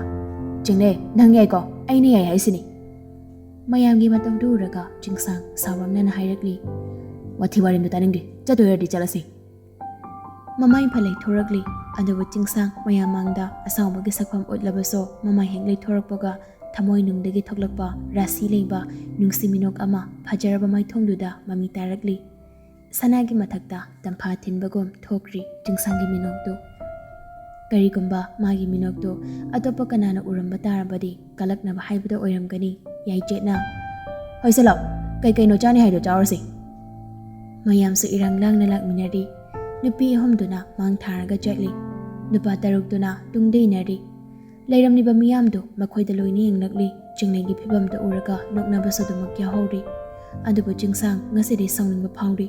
"ꯆꯤꯡꯂꯩ, ꯅꯪ ꯌꯥꯏꯀꯣ, ꯑꯩꯅ ꯌꯥꯏ ꯍꯥꯏꯁꯤꯅꯤ꯫" ꯃꯌꯥꯝꯒꯤ ꯃꯇꯧꯗꯨ ꯎꯔꯒ ꯆꯤꯡꯁꯥꯡ ꯁꯥꯎꯔꯛꯅꯅ ꯍꯥꯏꯔꯛꯂꯤ, "ꯋꯥꯊꯤ ꯋꯥꯔꯦꯝꯗꯨ ꯇꯥꯅꯤꯡꯗꯦ, ꯆꯠꯇꯣꯏꯔꯗꯤ ꯆꯠꯂꯁꯤ꯫" ꯃꯃꯥꯏ ꯐ ꯂꯩꯊꯣꯔꯛꯂꯤ꯫ ꯑꯗꯨꯕꯨ ꯆꯤꯡꯁꯥꯡ ꯃꯌꯥꯝ ꯃꯥꯡꯗ ꯑꯁꯥꯎꯕꯒꯤ ꯁꯛꯐꯝ ꯎꯠꯂꯕꯁꯨ ꯃꯃꯥꯏ ꯍꯦꯛ ꯂꯩꯊꯣꯔꯛꯄꯒ ꯊꯃꯣꯏꯅꯨꯡꯗꯒꯤ ꯊꯣꯛꯂꯛꯄ ꯔꯥꯁꯤ ꯂꯩꯕ ꯅꯨꯡꯁꯤ ꯃꯤꯅꯣꯛ ꯑꯃ ꯐꯖꯔꯕ ꯃꯥꯏꯊꯣꯡꯗꯨꯗ ꯃꯃꯤ ꯇꯥꯔꯛꯂꯤ꯫ ꯁꯅꯥꯒꯤ ꯃꯊꯛꯇ ꯇꯝꯐꯥ ꯊꯤꯟꯕꯒꯨꯝ ꯊꯣꯛꯈ꯭ꯔꯤ ꯆꯤꯡꯁꯥꯡꯒꯤ ꯃꯤꯅꯣꯛꯇꯨ꯫ ꯀꯔꯤꯒꯨꯝꯕ ꯃꯥꯒꯤ ꯃꯤꯅꯣꯛꯇꯨ ꯑꯇꯣꯞꯄ ꯀꯅꯥꯅ ꯎꯔꯝꯕ ꯇꯥꯔꯕꯗꯤ ꯀꯂꯛꯅꯕ ꯍꯥꯏꯕꯗꯣ ꯑꯣꯏꯔꯝꯒꯅꯤ꯫ ꯌꯥꯏꯆꯦꯠꯅ, "ꯍꯣꯏꯁꯦ ꯂꯥꯎ, ꯀꯩ ꯀꯩꯅꯣ ꯆꯥꯅꯤ ꯍꯥꯏꯗꯣ ꯆꯥꯔꯨꯁꯦ꯫" ꯃꯌꯥꯝꯁꯨ ꯏꯔꯥꯡ ꯂꯥꯡꯅ ꯂꯥꯛꯃꯤꯟꯅꯔꯤ꯫ ꯅꯨꯄꯤ ꯑꯍꯨꯝꯗꯨꯅ ꯃꯥꯡ ꯊꯥꯔꯒ ꯆꯠꯂꯤ꯫ ꯅꯨꯄꯥ ꯇꯔꯨꯛꯇꯨꯅ ꯇꯨꯡꯗ ꯏꯟꯅꯔꯤ꯫ ꯂꯩꯔꯝꯂꯤꯕ ꯃꯤꯌꯥꯝꯗꯨ ꯃꯈꯣꯏꯗ ꯂꯣꯏꯅ ꯌꯦꯡꯂꯛꯂꯤ꯫ ꯆꯤꯡꯂꯩꯒꯤ ꯐꯤꯕꯝꯗꯨ ꯎꯔꯒ ꯅꯣꯛꯅꯕꯁꯨ ꯑꯗꯨꯃꯛ ꯌꯥꯎꯍꯧꯔꯤ꯫ ꯑꯗꯨꯕꯨ ꯆꯤꯡꯁꯥꯡ ꯉꯁꯤꯗꯤ ꯁꯥꯎꯅꯤꯡꯕ ꯐꯥꯎꯔꯤ꯫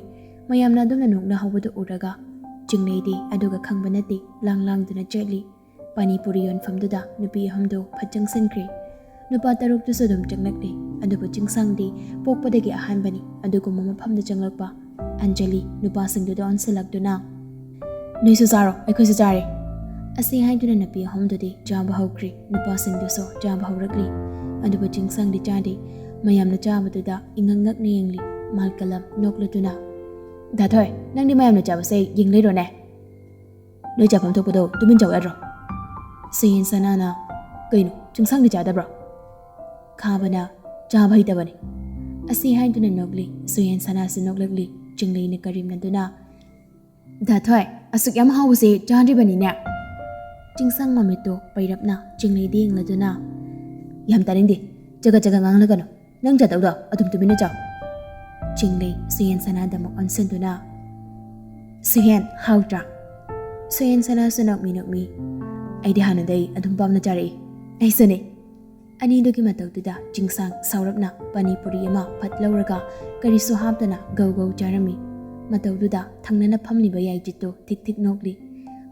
ꯃꯌꯥꯝꯅ ꯑꯗꯨꯝꯅ ꯅꯣꯛꯅꯍꯧꯕꯗꯨ ꯎꯔꯒ ꯆꯤꯡꯂꯩꯗꯤ ꯑꯗꯨꯒ ꯈꯪꯕ ꯅꯠꯇꯦ, ꯂꯥꯡ ꯂꯥꯡꯗꯨꯅ ꯆꯠꯂꯤ꯫ ꯄꯥꯅꯤꯄꯨꯔꯤ ꯌꯣꯟꯐꯝꯗꯨꯗ ꯅꯨꯄꯤ ꯑꯍꯨꯝꯗꯨ ꯐꯠ ꯆꯪꯁꯤꯟꯈ꯭ꯔꯦ꯫ ꯅꯨꯄꯥ ꯇꯔꯨꯛꯇꯨꯁꯨ ꯑꯗꯨꯝ ꯆꯪꯂꯛꯂꯤ꯫ ꯑꯗꯨꯕꯨ ꯆꯤꯡꯁꯥꯡꯗꯤ ꯄꯣꯛꯄꯗꯒꯤ ꯑꯍꯥꯟꯕꯅꯤ ꯑꯗꯨꯒꯨꯝꯕ ꯃꯐꯝꯗ ꯆꯪꯂꯛꯄ꯫ ꯑꯟꯖꯂꯤ ꯅꯨꯄꯥꯁꯤꯡꯗꯨꯗ ꯑꯣꯟꯁꯤꯜꯂꯛꯇꯨꯅ, "ꯅꯣꯏꯁꯨ ꯆꯥꯔꯣ, ꯑꯩꯈꯣꯏꯁꯨ ꯆꯥꯔꯦ꯫" ꯑꯁꯤ ꯍꯥꯏꯗꯨꯅ ꯅꯨꯄꯤ ꯑꯍꯨꯝꯗꯨꯗꯤ ꯆꯥꯕ ꯍꯧꯈ꯭ꯔꯦ꯫ ꯅꯨꯄꯥꯁꯤꯡꯗꯨꯁꯨ ꯆꯥꯕ ꯍꯧꯔꯛꯂꯤ꯫ ꯑꯗꯨꯕꯨ ꯆꯤꯡꯁꯥꯡꯗꯤ ꯆꯥꯗꯦ꯫ ꯃꯌꯥꯝꯅ ꯆꯥꯕꯗꯨꯗ ꯏꯉꯛ ꯉꯛꯅ ꯌꯦꯡꯂꯤ꯫ ꯃꯥꯜꯀꯂꯝ ꯅꯣꯛꯂꯗꯨꯅ, "ꯗꯥꯊꯣꯏ, ꯅꯪꯗꯤ ꯃꯌꯥꯝꯅ ꯆꯥꯕꯁꯦ ꯌꯦꯡ ꯂꯩꯔꯣꯅꯦ꯫ ꯅꯣꯏ ꯆꯥꯐꯝ ꯊꯣꯛꯄꯗꯣ ꯇꯨꯃꯤꯟ ꯆꯥꯎ ꯌꯥꯗ꯭ꯔꯣ?" ꯁꯨꯌꯦꯟ ꯁꯅꯥꯅ, "ꯀꯩꯅꯣ, ꯆꯤꯡꯁꯥꯡꯗꯤ ꯆꯥꯗꯕ꯭ꯔꯣ?" ꯈꯥꯕꯅ, "ꯆꯥꯕ ꯍꯩꯇꯕꯅꯤ꯫" ꯑꯁꯤ ꯍꯥꯏꯗꯨꯅ ꯅꯣꯛꯂꯤ꯫ ꯁꯨꯌꯦꯟ ꯁꯅꯥꯁꯨ ꯅꯣꯛꯂꯛꯂꯤ꯫ ꯆꯤꯡꯂꯩꯅ ꯀꯔꯦꯝꯅꯗꯨꯅ, "ꯗꯥꯊꯣꯏ, ꯑꯁꯨꯛ ꯌꯥꯝ ꯍꯥꯎꯕꯁꯦ ꯆꯥꯗ꯭ꯔꯤꯕꯅꯤꯅꯦ꯫" ꯆꯤꯡꯁꯥꯡ ꯃꯃꯤꯠꯇꯨ ꯄꯩꯔꯞꯅ ꯆꯤꯡꯂꯩꯗ ꯌꯦꯡꯂꯗꯨꯅ, "ꯌꯥꯝ ꯇꯥꯅꯤꯡꯗꯦ, ꯆꯒꯠ ꯆꯒꯠ ꯉꯥꯡꯂꯒꯅꯨ꯫ ꯅꯪ ꯆꯥꯗꯧꯗꯣ ꯑꯗꯨꯝ ꯇꯨꯃꯤꯟꯅ ꯆꯥꯎ꯫" ꯆꯤꯡꯂꯩ ꯁꯨꯌꯦꯟ ꯁꯅꯥꯗꯃꯛ ꯑꯣꯟꯁꯤꯟꯗꯨꯅ, "ꯁꯨꯌꯦꯟ, ꯍꯥꯎꯇ꯭ꯔꯥ?" ꯁꯨꯌꯦꯟ ꯁꯅꯥꯁꯨ ꯅꯣꯛꯃꯤ ꯅꯣꯛꯃꯤ, "ꯑꯩꯗꯤ ꯍꯥꯟꯅꯗꯩ ꯑꯗꯨꯝ ꯄꯥꯝꯅ ꯆꯥꯔꯛꯏ꯫ ꯑꯩꯁꯨꯅꯦ꯫" ꯑꯅꯤꯗꯨꯒꯤ ꯃꯇꯧꯗꯨꯗ ꯆꯤꯡꯁꯥꯡ ꯁꯥꯎꯔꯞꯅ ꯄꯥꯅꯤꯄꯨꯔꯤ ꯑꯃ ꯐꯠ ꯂꯧꯔꯒ ꯀꯔꯤꯁꯨ ꯍꯥꯞꯇꯅ ꯒꯧ ꯒꯧ ꯆꯥꯔꯝꯃꯤ꯫ ꯃꯇꯧꯗꯨꯗ ꯊꯪꯅꯅ ꯐꯝꯂꯤꯕ ꯌꯥꯏꯖꯤꯠꯇꯨ ꯊꯤꯛ ꯊꯤꯛ ꯅꯣꯛꯂꯤ꯫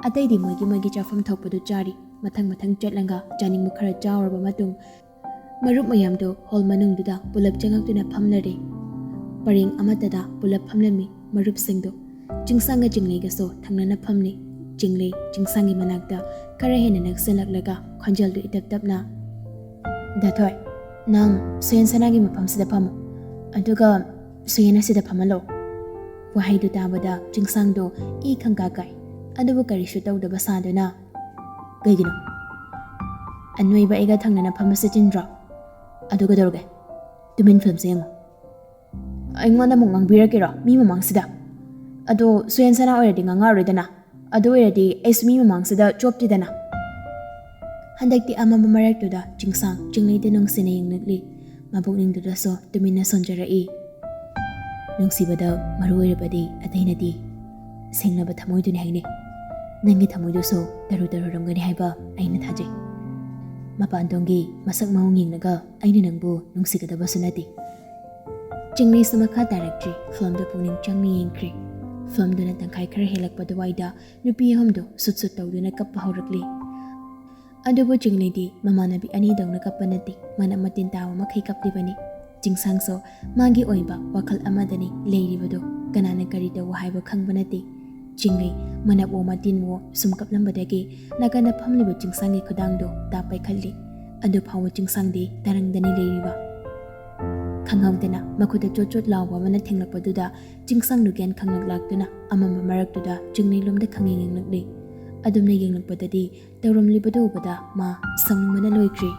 ꯑꯇꯩꯗꯤ ꯃꯣꯏꯒꯤ ꯃꯣꯏꯒꯤ ꯆꯥꯐꯝ ꯊꯣꯛꯄꯗꯨ ꯆꯥꯔꯤ꯫ ꯃꯊꯪ ꯃꯊꯪ ꯆꯠꯂꯒ ꯆꯥꯅꯤꯡꯕ ꯈꯔ ꯆꯥꯎꯔꯕ ꯃꯇꯨꯡ, ꯃꯔꯨꯞ ꯃꯌꯥꯝꯗꯨ ꯍꯣꯜ ꯃꯅꯨꯡꯗꯨꯗ ꯄꯨꯂꯞ ꯆꯪꯉꯛꯇꯨꯅ ꯐꯝꯂꯔꯦ꯫ ꯄꯔꯦꯡ ꯑꯃꯠꯇꯗ ꯄꯨꯂꯞ ꯐꯝꯂꯝꯃꯤ ꯃꯔꯨꯞꯁꯤꯡꯗꯨ꯫ ꯆꯤꯡꯁꯥꯡꯒ ꯆꯤꯡꯂꯩꯒꯁꯨ ꯊꯪꯅꯅ ꯐꯝꯂꯤ꯫ ꯆꯤꯡꯂꯩ ꯆꯤꯡꯁꯥꯡꯒꯤ ꯃꯅꯥꯛꯇ ꯈꯔ ꯍꯦꯟꯅ ꯅꯛꯁꯤꯜꯂꯛꯂꯒ ꯈꯣꯟꯖꯦꯜꯗꯨ ꯏꯇꯞ ꯇꯞꯅ, "ꯗꯥꯊꯣꯏ, ꯅꯪ ꯁꯨꯌꯦꯟ ꯁꯅꯥꯒꯤ ꯃꯐꯝꯁꯤꯗ ꯐꯝꯃꯨ, ꯑꯗꯨꯒ ꯁꯨꯌꯦꯟ ꯑꯁꯤꯗ ꯐꯝꯍꯜꯂꯣ꯫" ꯋꯥꯍꯩꯗꯨ ꯇꯥꯕꯗ ꯆꯤꯡꯁꯥꯡꯗꯣ ꯏ ꯈꯪꯀꯥ ꯀꯥꯏ, ꯑꯗꯨꯕꯨ ꯀꯔꯤꯁꯨ ꯇꯧꯗꯕ ꯁꯥꯗꯨꯅ, "ꯀꯩꯒꯤꯅꯣ? ꯑꯅꯣꯏꯕ ꯑꯩꯒ ꯊꯪꯅꯅ ꯐꯝꯕꯁꯦ ꯆꯤꯟꯗ꯭ꯔꯣ? ꯑꯗꯨ ꯀꯩꯗꯧꯔꯒꯦ? ꯇꯨꯃꯤꯟ ꯐꯤꯂꯝꯁꯦ ꯌꯦꯡꯉꯣ꯫" "ꯑꯩꯉꯣꯟꯗ ꯑꯃꯨꯛ ꯉꯥꯡꯕꯤꯔꯛꯀꯦꯔꯣ ꯃꯤ ꯃꯃꯥꯡꯁꯤꯗ? ꯑꯗꯣ ꯁꯨꯌꯦꯟ ꯁꯅꯥ ꯑꯣꯏꯔꯗꯤ ꯉꯥꯡꯉꯛꯑꯔꯣꯏꯗꯅ꯫ ꯑꯗꯨ ꯑꯣꯏꯔꯗꯤ ꯑꯩꯁꯨ ꯃꯤ ꯃꯃꯥꯡꯁꯤꯗ ꯆꯣꯞꯇꯦꯗꯅ꯫" ꯍꯟꯗꯛꯇꯤ ꯑꯃꯝꯕ ꯃꯔꯛꯇꯨꯗ ꯆꯤꯡꯁꯥꯡ ꯆꯤꯡꯂꯩꯗ ꯅꯨꯡꯁꯤꯅ ꯌꯦꯡꯂꯛꯂꯤ꯫ ꯃꯕꯨꯛꯅꯤꯡꯗꯨꯗꯁꯨ ꯇꯨꯃꯤꯟꯅ ꯁꯣꯟꯖꯔꯛꯏ꯫ "ꯅꯨꯡꯁꯤꯕꯗ ꯃꯔꯨ ꯑꯣꯏꯔꯕꯗꯤ ꯑꯇꯩ ꯅꯠꯇꯦ, ꯁꯦꯡꯂꯕ ꯊꯃꯣꯏꯗꯨꯅꯤ ꯍꯥꯏꯅꯩ꯫ ꯅꯪꯒꯤ ꯊꯃꯣꯏꯗꯨꯁꯨ ꯇꯔꯨ ꯇꯔꯨꯔꯝꯒꯅꯤ ꯍꯥꯏꯕ ꯑꯩꯅ ꯊꯥꯖꯩ꯫ ꯃꯄꯥꯟꯗꯣꯡꯒꯤ ꯃꯁꯛ ꯃꯑꯣꯡ ꯌꯦꯡꯂꯒ ꯑꯩꯅ ꯅꯪꯕꯨ ꯅꯨꯡꯁꯤꯒꯗꯕꯁꯨ ꯅꯠꯇꯦ꯫" ꯆꯤꯡꯂꯩꯁꯨ ꯃꯈꯥ ꯇꯥꯔꯛꯇ꯭ꯔꯤ꯫ ꯐꯤꯂꯝꯗꯨ ꯄꯨꯛꯅꯤꯡ ꯆꯪꯅ ꯌꯦꯡꯈ꯭ꯔꯦ꯫ ꯐꯤꯂꯝꯗꯨꯅ ꯇꯪꯈꯥꯏ ꯈꯔ ꯍꯦꯜꯂꯛꯄ ꯑꯗꯨꯋꯥꯏꯗ ꯅꯨꯄꯤ ꯑꯍꯨꯝꯗꯨ ꯁꯨꯠ ꯁꯨꯠ ꯇꯧꯗꯨꯅ ꯀꯞꯄ ꯍꯧꯔꯛꯂꯤ꯫ ꯑꯗꯨꯕꯨ ꯆꯤꯡꯂꯩꯗꯤ ꯃꯃꯥꯟꯅꯕꯤ ꯑꯅꯤꯗꯧꯅ ꯀꯞꯄ ꯅꯠꯇꯦ, ꯃꯅꯞ ꯃꯇꯤꯟ ꯇꯥꯕ ꯃꯈꯩ ꯀꯞꯂꯤꯕꯅꯤ꯫ ꯆꯤꯡꯁꯥꯡꯁꯨ ꯃꯥꯒꯤ ꯑꯣꯏꯕ ꯋꯥꯈꯜ ꯑꯃꯗꯅꯤ ꯂꯩꯔꯤꯕꯗꯨ꯫ ꯀꯅꯥꯅ ꯀꯔꯤ ꯇꯧ ꯍꯥꯏꯕ ꯈꯪꯕ ꯅꯠꯇꯦ꯫ ꯆꯤꯡꯂꯩ ꯃꯅꯞꯋꯣ ꯃꯇꯤꯟꯋꯣ ꯁꯨꯝ ꯀꯞꯂꯝꯕꯗꯒꯤ ꯅꯥꯀꯟꯗ ꯐꯝꯂꯤꯕ ꯆꯤꯡꯁꯥꯡꯒꯤ ꯈꯨꯗꯥꯡꯗꯨ ꯇꯥꯞ ꯄꯥꯏꯈꯠꯂꯤ꯫ ꯑꯗꯨ ꯐꯥꯎꯕ ꯆꯤꯡꯁꯥꯡꯗꯤ ꯇꯔꯪꯗꯅꯤ ꯂꯩꯔꯤꯕ꯫ ꯈꯪꯍꯧꯗꯅ ꯃꯈꯨꯠꯇ ꯆꯣꯠ ꯆꯣꯠ ꯂꯥꯎꯕ ꯑꯃꯅ ꯊꯦꯡꯂꯛꯄꯗꯨꯗ ꯆꯤꯡꯁꯥꯡꯗꯨ ꯒ꯭ꯌꯥꯟ ꯈꯪꯂꯛ ꯂꯥꯛꯇꯨꯅ ꯑꯃꯝꯕ ꯃꯔꯛꯇꯨꯗ ꯆꯤꯡꯂꯩꯂꯣꯝꯗ ꯈꯪꯌꯦꯡ ꯌꯦꯡꯂꯛꯂꯤ꯫ ꯑꯗꯨꯝꯅ ꯌꯦꯡꯂꯛꯄꯗꯗꯤ ꯇꯧꯔꯝꯂꯤꯕꯗꯨ ꯎꯕꯗ ꯃꯥ ꯁꯥꯎꯅꯤꯡꯕꯅ ꯂꯣꯏꯈ꯭ꯔꯦ꯫